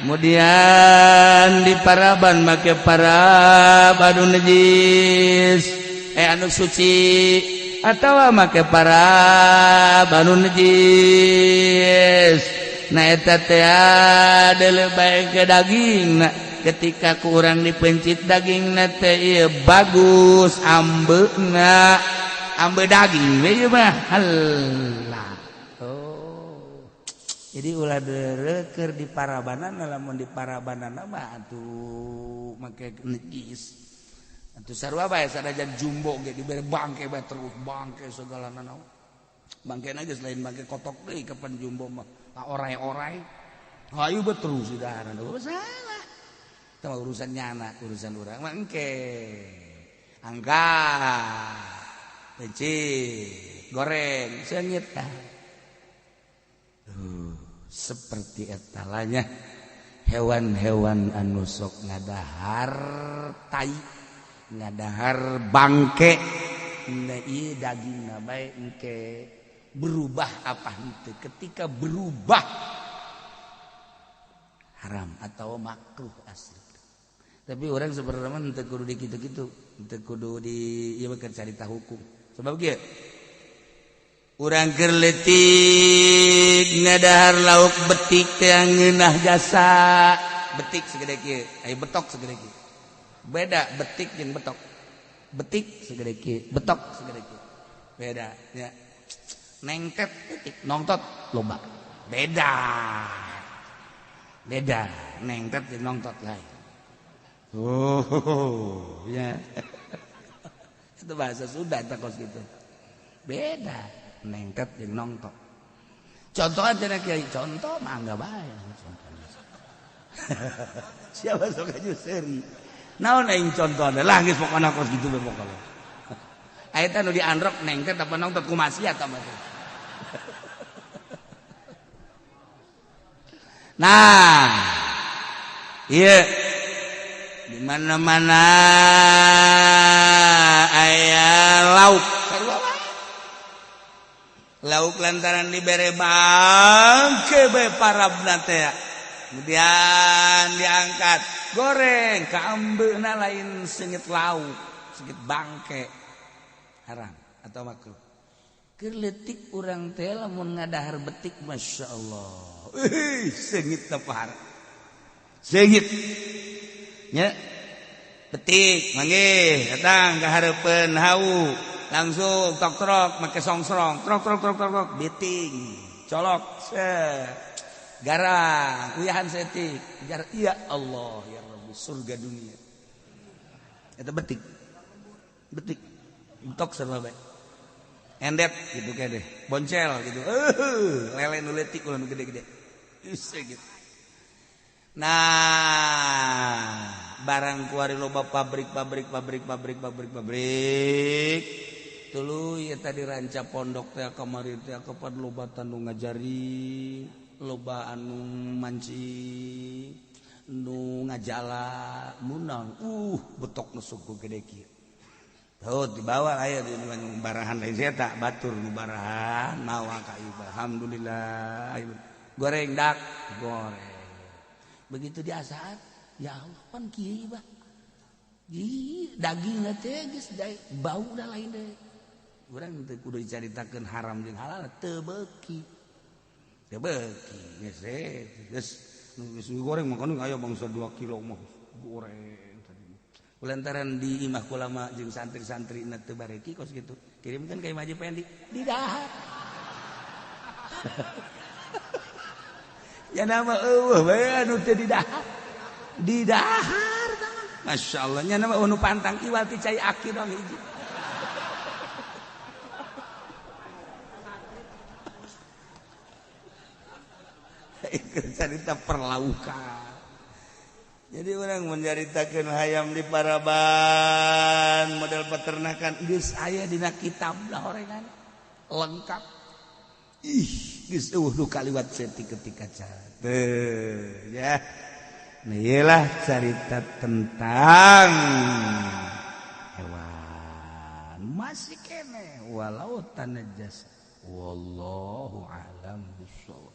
Kemudian di paraban make parab anu najis, anu suci atawa make parab anu najis. Nah eta teh deuleu bae ke dagingna ketika kurang dipencit dagingna teh ieu bagus ambeuna ambe daging we mah halah. Oh. Jadi ulah deureukeun di parabanana, lamun di parabanana mah atuh make najis. Atuh sarua bae sanajan jumbo ge dibere bangke bae terus bangke segala nanaon. Bangke aja selain bangke kotok deui kapan jumbo mah orai-orai. Hayu bae terus didaharan. Salah. Itu mah urusan nyana, urusan urang mah engke. Angkat, pencit, goreng, seungit tah. Seperti etalanya hewan-hewan anu sok ngadahar tai, ngadahar bangke, nah ieu dagingna bae engke berubah apa henteu. Ketika berubah haram atau makruh asli. Tapi orang sebenarnya mah henteu kudu di kitu-kitu, henteu kudu di ieu mah keur carita hukum. Sebab kieu urang keur leutik ngadahar lauk betik teh ngeunah jasa. Betik segede kieu, aya betok segede kieu. Beda betik jeung betok. Betik segede kieu, betok segede kieu. Beda nya. Nengket betik, nongtot loba. Beda. Beda nengket jeung nongtot lain. Oh, ya. Itu bahasa Sunda eta kos kitu. Beda nengket jeung nongtot. Contoh aja cenah kiai, contoh mah enggak bae. Siapa sok aju seuri. Naon aing contohna lah geus pokona kos kitu bae pokona. Aya teh nu diandrok nengket apa nongtot ku maksiat mah. Nah, ieu di mana-mana aya lauk. Lauk lantaran dibere bangke bae parabna teh. Kemudian diangkat, goreng, kaambeuna lain seungit lauk, seungit bangke. Haram atau makruh. Keur leutik urang teh lamun ngadahar betik Masya Allah. Seungit teh parah. Seungit. Nya betik manggih datang ka hareupeun hau. Langsung tok trok make songsrong, trok trok trok trok trok beting, colok, set, garang, uyahan setik, gar, ya Allah ya Rabbi surga dunia. Eta betik, betik, betok sarua bae. Endet gitu kayak deh, boncel gitu, lele nu leutik ulah nu gede-gede, gitu. Nah, barang kuari loba pabrik pabrik pabrik pabrik pabrik pabrik. Tuluy eta di ranca pondok teh kamari teh kapan loba nu ngajari, loba anu mancing, nu ngajala, munang, betok nu suku gede kieu. Tuh dibawa aya di barahan lain saya tak batur nu barahan mawa ka ieu alhamdulillah. Goreng dak, goreng. Begitu diasaan, ya Allah pan kieu bah. Ih, dagingna teh geus bau dah lain deui. Urang teu kudu dicaritakeun haram jeung halal teu beuki. Teu beuki geus geus geus goreng makana aya bangsa 2 kilo mah goreng tadi. Lantaran di imah kulama jeung santri-santri na teu bareki kos kitu. Kirimkeun ka Imah Haji Pendi di dahar. Ya nama eueuh bae anu teu di dahar. Di dahar Masya Allah nya nama nu pantang iwal ti cai aki dong hiji. Cerita perlaukan. Jadi orang menceritakan hayam di paraban model peternakan geus aya dina kitab lah orengan lengkap. Ih, geus eueuh nu kaliwat setik ketika teu ya. Nah, iyalah cerita tentang hewan masih kene walau tanajas wallahu alam bissawab.